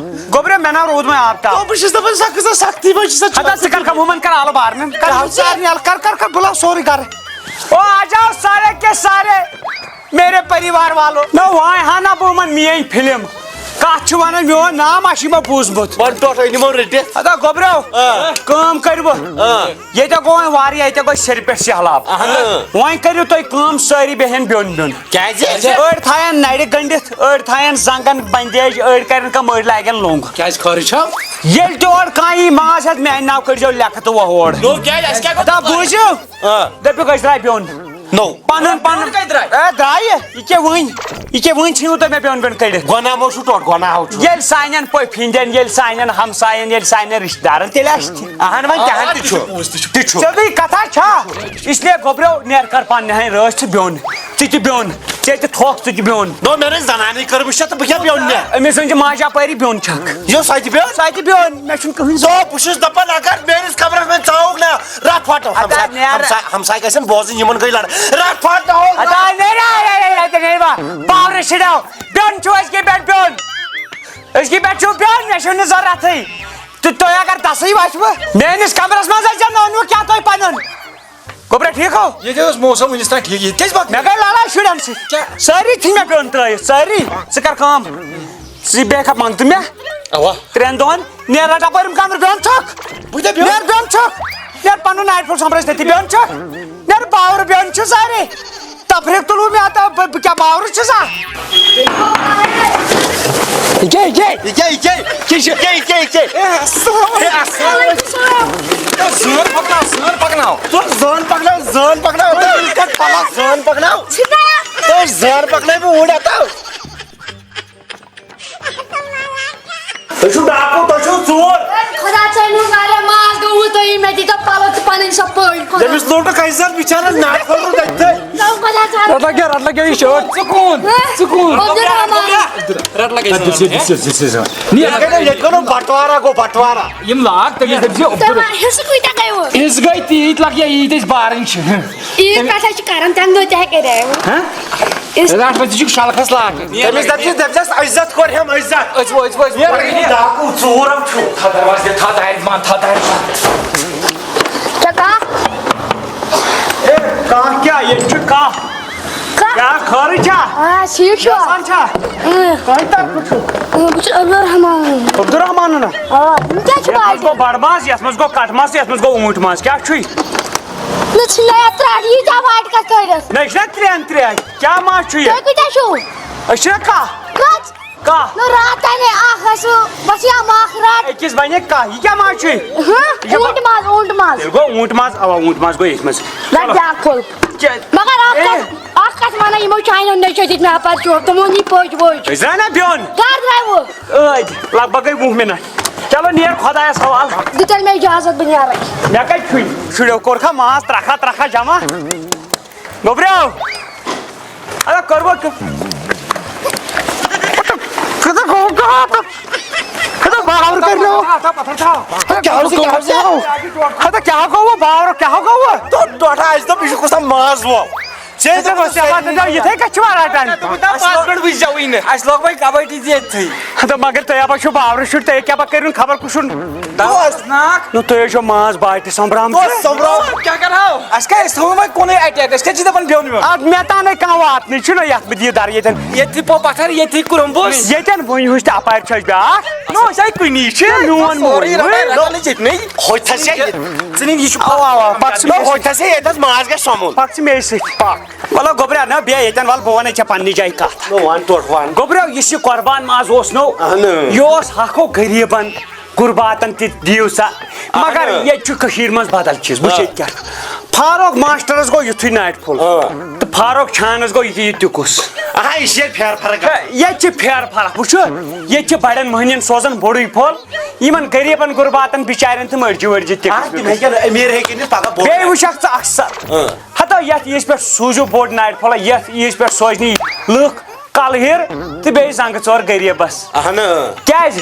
گوٚبرے، مےٚ نا روٗد وۄنۍ آب تاپھ۔ دوٚپ، بہٕ چھُس دپان، سۄ کۭژاہ سختی وۄنۍ چھِ سۄ۔ ہتا ژٕ کر کم ہُمن کر آلہٕ بارنن، کر کر ہُم سارنٕے آلہٕ، کر کر کر بُلاو سورُے گرٕ۔ او آ جاؤ سارے کے سارے میرے پریوار والو۔ نہ وۄنۍ ہا نہ بہٕ یِمن میٲنۍ فلم۔ کتھ چھِ ونان میون نام آسی مےٚ بوٗزمُت۔ وۄنۍ ٹوٹھ أنۍ یِمو رٔٹِتھ۔ ہتا گوٚبرو، آ۔ کٲم کٔرِو۔ آ۔ ییٚتہِ گوٚو وۄنۍ واریاہ، ییٚتہِ گوٚو سرِ پٮ۪ٹھ سہلاب۔ اہن۔ وۄنۍ کٔرِو تُہۍ کٲم، سٲری بیٚہن بیوٚن بیوٚن۔ کیازِ؟ أڑۍ تھاین نرِ گٔنڈِتھ، أڑۍ تھاین زنگن بندیج، أڑۍ کرن کم، أڑۍ لاگن لوٚنگ۔ کیازِ خٲرٕے چھا؟ ییٚلہِ تہِ اورٕ کانٛہہ یی ماز ہٮ۪تھ، میانہِ ناو کٔرۍزیو لیکھٕ تہٕ وۄہوڑ۔ نو کیازِ؟ اسہِ کیٛاہ گوٚو؟ دپ بوٗزِو، آ۔ دٔپِو أسۍ درٛاے بیوٚن۔ نو۔ پنُن، پنُن۔ کتہِ درٛاے؟ اے، درٛایہِ۔ یہِ کیٛاہ وٕنۍ؟ یہِ کیٛاہ وٕنۍ ژھٕنِو تُہۍ مےٚ بیوٚن بیوٚن کٔڑِتھ؟ گۄناہ مو چھُ ٹوٹھ، گۄناہ ہو چھُ۔ ییٚلہِ سانٮ۪ن پٔپھۍ ہِنٛدٮ۪ن، ییٚلہِ سانٮ۪ن ہمساین، ییٚلہِ سانٮ۪ن رِشتہٕ دارن، تیٚلہِ آسہِ تہِ۔ اہن وۄنۍ تہِ ہن تہِ چھُ۔ تہِ چھُ۔ ژےٚ گٔے کتھا چھا؟ اس لیے گوٚبریو نیر کر پننہِ ہنہِ رٲچھ ژٕ بیوٚن۔ ژٕ تہِ بیوٚن۔ ژےٚ تہِ تھوٚکھ، ژٕ تہِ بیوٚن۔ نو مےٚ نے زنانے کٔرمٕژ چھےٚ تہٕ بہٕ کیٛاہ بیوٚن مےٚ؟ أمِس ؤنۍ زِ ماجہِ اپٲری بیوٚن چھکھ۔ یہِ سۄ تہِ بیوٚن؟ سۄ تہِ بیوٚن۔ مےٚ چھُنہٕ کٕہٕنۍ۔ سو بہٕ چھُس دپان اگر میٲنِس کمرس منٛز ژاوُکھ نا، رٹھ پھٹو۔ ادا ہمساے، نیر۔ ہمساے، ہمساے گژھن بوزٕنۍ یِمن گٔے لڑٲے۔ رٹھ پھٹو۔ ادا نیر، اے، اے، اے، اے، اے، نیر۔ پاورٕ شِڑو۔ بیوٚن چھُ أزکہِ پٮ۪ٹھ بیوٚن۔ أزکہِ پٮ۪ٹھ چھُو بیوٚن، مےٚ چھُو نہٕ ضروٗرتھٕے۔ تہٕ تُہۍ اگر دَسٕے وَسوٕ، میٲنِس کمرس منٛز ٲسۍ زیو نوٚنوٕ کیٛاہ تۄہہِ پنُن؟ گوٚبرا ٹھیٖک ہو؟ ییٚتہِ اوس موسم وٕنِس تام ٹھیٖک، ییٚتہِ کیٛازِ پَکھ؟ مےٚ گٔے لڑٲے شُرٮ۪ن سۭتۍ۔ کیٛاہ؟ سٲری ژھٕنۍ مےٚ بیوٚن ترٲیِتھ، سٲری۔ ژٕ کر کٲم، ژٕ بیٚہہ کھا منٛگہٕ تہٕ مےٚ۔ اوا۔ ترٛٮ۪ن دۄہن۔ نیر رٹا پٲرِم کمرٕ بیوٚن چھکھ۔ بہٕ تہِ بیوٚن۔ نیر بیوٚن چھکھ۔ نیر پنُن نایٹ فُل سۄمبرٲیِتھ تٔتی بیوٚن چھکھ۔ نیر پاورٕ بیوٚن چھُ سارے۔ تفریٖق تُلوٗ مےٚ ہتا، بہٕ، بہٕ کیٛاہ باورٕ چھُسا؟ یہِ کیٛاہ، یہِ کیٛاہ؟ یہِ کیٛاہ، یہِ کیٛاہ؟ یہِ کیٛاہ چھُ؟ یہِ کیٛاہ، یہِ کیٛاہ، یہِ کیٛاہ؟ اے، السلام علیکم۔ اے، السلام علیکم۔ زٲن پکناو، زٲن پکناو۔ ژٕ زٲن پکناو، زٲن پکناو۔ تُہۍ ییٚلہِ کتھ پلس زٲن پکناو۔ تُہۍ زٲن پکنٲوِو اوٗرۍ ہتا۔ تُہۍ چھِو ڈاکو، تُہۍ چھِو ژوٗر۔ خدا ژٲنِو واریاہ ماز گوٚوٕ تۄہہِ، مےٚ دیٖتو پَلو تہٕ پَنٕنۍ سۄ پٔلۍ۔ خدا۔ تٔمِس لوٚٹ کیسر بِچارَس ناکھوٚت روٗد اَتہِ تھٲے۔ خدا ژٲنِو۔ رَٹ لَگیا، رَٹ لَگیا یہِ شٲٹ۔ سکوٗن۔ ہہ؟ سکوٗن۔ عبدالرحمان۔ رَٹ لَگیا۔ دِس، دِس، دِس، دِس۔ نیر۔ ییٚتہِ گوٚو، ییٚتہِ گوٚو نہٕ بَٹوارا گوٚو، بَٹوارا۔ یِم لاگ، تٔمِس دٔپۍ زِ تۄہہِ عبدال۔ ما حِصہٕ کۭتیٛاہ گٔیوٕ؟ حِصہٕ گٔے تیٖتۍ لَگیا، ییٖتۍ أسۍ بارٕنۍ چھِ۔ عیٖد پٮ۪ٹھ حظ چھِ کران، تَمہِ دۄہ تہِ ہٮ۪کہِ رہے وۄنۍ۔ ہہ؟ أسۍ رَٹھ وۄنۍ ژٕ چھُکھ شلخس لاگان۔ تٔمِس دَپ ژٕ، دَپ ژٕ، عزت کوٚر ہٮ۪م عزت۔ أسۍ وٲتۍ، أسۍ وٲتۍ۔ یہِ ڈاکوٗ ژوٗر ہٮ۪م چھُ۔ تھاو دروازٕ دِ، تھاو دارِ بنٛد، تھاو دارِ بنٛد۔ کیٛاہ کَتھ؟ اے، کَتھ کیٛاہ؟ ییٚتہِ چھُ کَتھ۔ کَتھ؟ کیٛاہ خٲرٕے چھا؟ آ، ٹھیٖک چھُوا؟ احسان چھا؟ اۭں۔ کَتہِ طرفہٕ چھُ؟ اۭں، بہٕ چھُس عبدالرحمان۔ عبدالرحمان نا؟ آ، یِم کیٛاہ چھِ یَتھ منٛز باقٕے؟ گوٚو بَڑٕ ماز، یَتھ منٛز گوٚو کَٹہٕ ماز تہٕ یَتھ منٛز گوٚو اوٗنٛٹۍ ماز۔ کیٛاہ چھُے؟ نہ، ژھٕنِو یَتھ ترٛٹھ، ییٖتیٛاہ واٹہِ کَتھ کٔرِتھ؟ نہ، یہِ چھِنہ ترٛٮ۪ن ترٛےٚ۔ کیٛاہ ماز چھُ یہِ؟ تُہۍ کۭتیٛاہ چھِو؟ أسۍ چھِنہ کَہہ۔ کٔژ؟ کَہہ۔ نہ، راتھ تَنے اَکھ آسہِ، بَس یہِ اَما اَکھ راتھ۔ أکِس بَنے کَہہ۔ یہِ کیٛاہ ماز چھُے؟ ہہ؟ یہِ چھُ اوٗنٛٹۍ ماز، اوٗنٛٹۍ ماز۔ تیٚلہِ گوٚو اوٗنٛٹۍ ماز، اَوا، اوٗنٛٹۍ ماز گوٚو ییٚتھۍ منٛز۔ نہ، چلو۔ بیٛاکھ کھول۔ کیٛاہ؟ مگر اَکھ اے۔ کَتھ، اَکھ کَتھ وَنان، یِمو چانیو نیٚچویو دیُت مےٚ اَپَر چوب، تِمو نی پٔج ؤج۔ أسۍ درٛاے نہ بیوٚن۔ کَر درٛاے وٕ؟ ٲدۍ، لگ بگ گٔے وُہ مِنَٹ۔ چلو نیر خۄدایَس حوالہٕ۔ دِ تیٚلہِ مےٚ اِجازت، بہٕ نیرٕ۔ مےٚ کَتہِ چھُے؟ شُریو کوٚرکھا ماز ترٛکھا ترٛکھا جمع؟ گوٚبریو۔ اَدا کوٚروا کہِ-، کَتہِ گوٚو کَتھ؟ کَتہِ باور کَرنو؟ ہَتہٕ کیٛاہ اوس یہِ، کیٛاہ اوس یہِ؟ ہَتہٕ کیٛاہ گوٚو باور، کیٛاہ گوٚو؟ تو ٹوٹھا اَسہِ دوٚپ یہِ چھُ کُس تام ماز وول۔ ژےٚ ژےٚ دوٚپُس ژےٚ واتَن ترٛاو یِتھَے کٔنۍ چھِ وَران ٹایم۔ دَپُن تَتھ پانٛژھ مِنٹ وٕچھزیو یی نہٕ۔ اَسہِ لوگ وۄنۍ کَبَڈی تہِ ییٚتھٕے۔ ہَتہٕ مگر تُہۍ ہَپا چھُو باورٕ شُرۍ، تُہۍ کیٛاہ پَتہٕ کٔرِو خبر کُس چھُن؟ دوس ناکھ۔ نہ، تُہۍ حظ چھو ماز باٹہِ سۄمبرامژٕ۔ دوس سۄمبراو۔ کیٛاہ کَرہاو؟ اَسہِ کیٛاہ، أسۍ تھاوو وۄنۍ کُنُے اَٹیک، أسۍ کیٛاہ چھِ دَپان بیوٚن ویوٚن؟ اَدٕ مےٚ تام نَے کانٛہہ واتنٕے چھُنہ یَتھ بہٕ دِیہِ دَرٕ ییٚتٮ۪ن۔ ییٚتہِ پوٚو پَتھر، ییٚتہِ کرٛومبُس۔ ییٚتٮ۪ن وۄنۍ وٕچھ تہٕ اَپارِ چھُ اَسہِ بیٛاکھ۔ نہ، أسۍ آے کُنی چھِ۔ میون مول۔ سورُے رَٹان، رَٹان أسۍ ییٚتہِ نٕے۔ ہوٚتہِ تھَس ہے۔ ژٕ نِن یہِ چھُ اَوا، اَوا، پَتہٕ چھُ نہ، مےٚ ہوٚتہِ تھَس ہے ییٚتہِ حظ ماز گژھِ سۄمُن۔ پَکھ ژٕ مے سۭتۍ۔ پَکھ۔ وَلہٕ گوٚبرا، نہ بیٚہہ ییٚتٮ۪ن، وَلہٕ بہٕ وَنَے ژےٚ پنٛنہِ جایہِ کَتھ۔ نہ وَن تورٕ وَن۔ گوٚبرا، یُس یہِ قۄربان ماز اوس نو، اَہَن۔ یہِ اوس حقو غریٖبَن، غُرباتَن تہِ دِیِو سا۔ مگر اَہَن۔ ییٚتہِ چھُ کٔشیٖرِ منٛز بدل چیٖز، وٕچھ آ۔ ییٚتہِ کیٛاہ چھُ۔ فاروق ماسٹرَس گوٚو یُتھُے ناٹہِ پھوٚل۔ آ۔ تہٕ فاروق چھانَس گوٚو یہِ، یہِ تہِ کُس۔ اَہَا، یہِ چھِ ییٚتہِ پھیرٕ فرق گژھان۔ ییٚتہِ چھِ پھیرٕ فرق، وٕچھُو، ییٚتہِ چھِ بَڑٮ۪ن مۄہنِوٮ۪ن سوزان بوٚڑُے پھوٚل، یِمَن غریٖبَن غُرباتَن بِچارٮ۪ن تہٕ مٔرجہِ ؤرجہِ تہِ۔ اَہَن، تِم ہیٚکن أمیٖر ہیٚکہِ أنِتھ پَگاہ بوٚڑ۔ بیٚیہِ وٕچھَکھ ژٕ اَکھ سَتھ۔ اۭں۔ ہتو یتھ عیٖز پٮ۪ٹھ سوٗزِو بوٚڑ ناٹہِ پھوٚلہ، یتھ عیٖز پٮ۪ٹھ سوزنہِ لُکھ کلہٕ ہِر تہٕ بیٚیہِ زنٛگہٕ ژور غریٖبس۔ اہن۔ کیٛازِ؟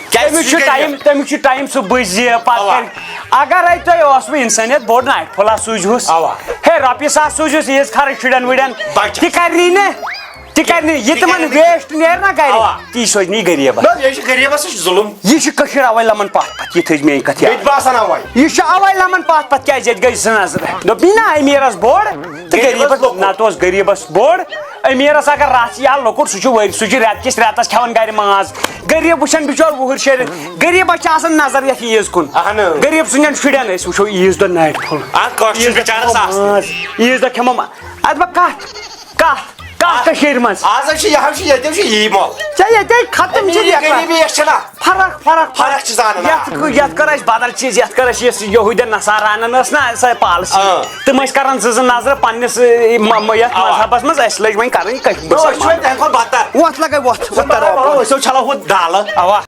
کیٛازِ تٔمِس چھُ سُہ ٹایم، غریٖب؟ تٔمِس چھُ ٹایم سُہ بُزِ پتہٕ اوا۔ کرِ۔ اگرے تۄہہِ اوسوٕ انسٲنیت بوٚڑ ناٹہِ پھوٚلہ سوٗزہُس۔ اوا۔ ہے، رۄپیہِ ساس سوٗزِہُس عیٖز خرٕچ شُرٮ۪ن وُرٮ۪ن۔ بچس۔ تہِ کرنی نہٕ۔ تہِ کرنی۔ یہِ تہِ تِمن کرنی۔ ویسٹ نیرِ نا گرِ۔ اوا۔ تی سوزنی غریٖبس۔ نہ، یہِ چھُ غریٖبس، سُہ چھُ ظُلُم۔ یہِ چھُ کٔشیٖر اوے لمن پتھ پتھ، یہِ تھٲیِو میٲنۍ کتھ یاد۔ مےٚ تہِ باسان اوے۔ یہِ چھُ اوے لمن پتھ پتھ، کیٛازِ ییٚتہِ گٔے زٕ نظرٕ۔ دوٚپ، یہِ نا امیٖرس بوٚڑ تہٕ غریٖبس غریٖبس لۄکُٹ۔ نتہٕ اوس غریٖبس بوٚڑ۔ امیٖرس اگر رژھ یا لۄکُٹ، سُہ چھُ ؤرۍ، سُہ چھُ رٮ۪تہٕ کِس رٮ۪تس کھٮ۪وان گرِ ماز۔ غریٖب وٕچھان بِچور وُہٕرۍ شیٚرِ، غریٖبس چھِ آسان نظر یتھ عیٖز کُن۔ اہن۔ غریٖب سٕنٛدٮ۪ن شُرٮ۪ن أسۍ وٕچھو عیٖز دۄہ ناٹہِ پھوٚل۔ اکھ کٲشُر عیٖز دۄہ بِچارس کھٮ۪مو آسان۔ ماز، عیٖز دۄہ کھٮ۪مو ما-، ادٕ وۄنۍ کتھ، کتھ، کتھ کٔشیٖرِ منٛز؟ آز حظ چھِ، یہِ حظ چھِ، ییٚتہِ حظ چھِ یی مۄل۔ ژےٚ ییٚتے ختم چھِ امیٖری یہِ غریٖبی یۄس چھَنا۔ فرق، فرق، فرق چھِ زانان۔ یَتھ، یَتھ کَرو أسۍ بدل چیٖز، یَتھ کَرو أسۍ یۄس یہوٗدٮ۪ن نصاراہن ٲس نا سۄ پالسی۔ اۭں۔ تِم ٲسۍ کران زٕ زٕ نظرٕ پننِس، اۭں، م-، م-، یَتھ اَوا۔ مذہبس منٛز، اَسہِ لٔج وۄنۍ کَرٕنۍ کٔشۍ۔ نہ، أسۍ چھِ وۄنۍ تَمہِ کھۄتہٕ بدتر۔ وۄتھ لگے وۄتھ، وۄتھ تَرو۔ أسۍ چھَلو ہُہ دالہٕ۔ اَوا۔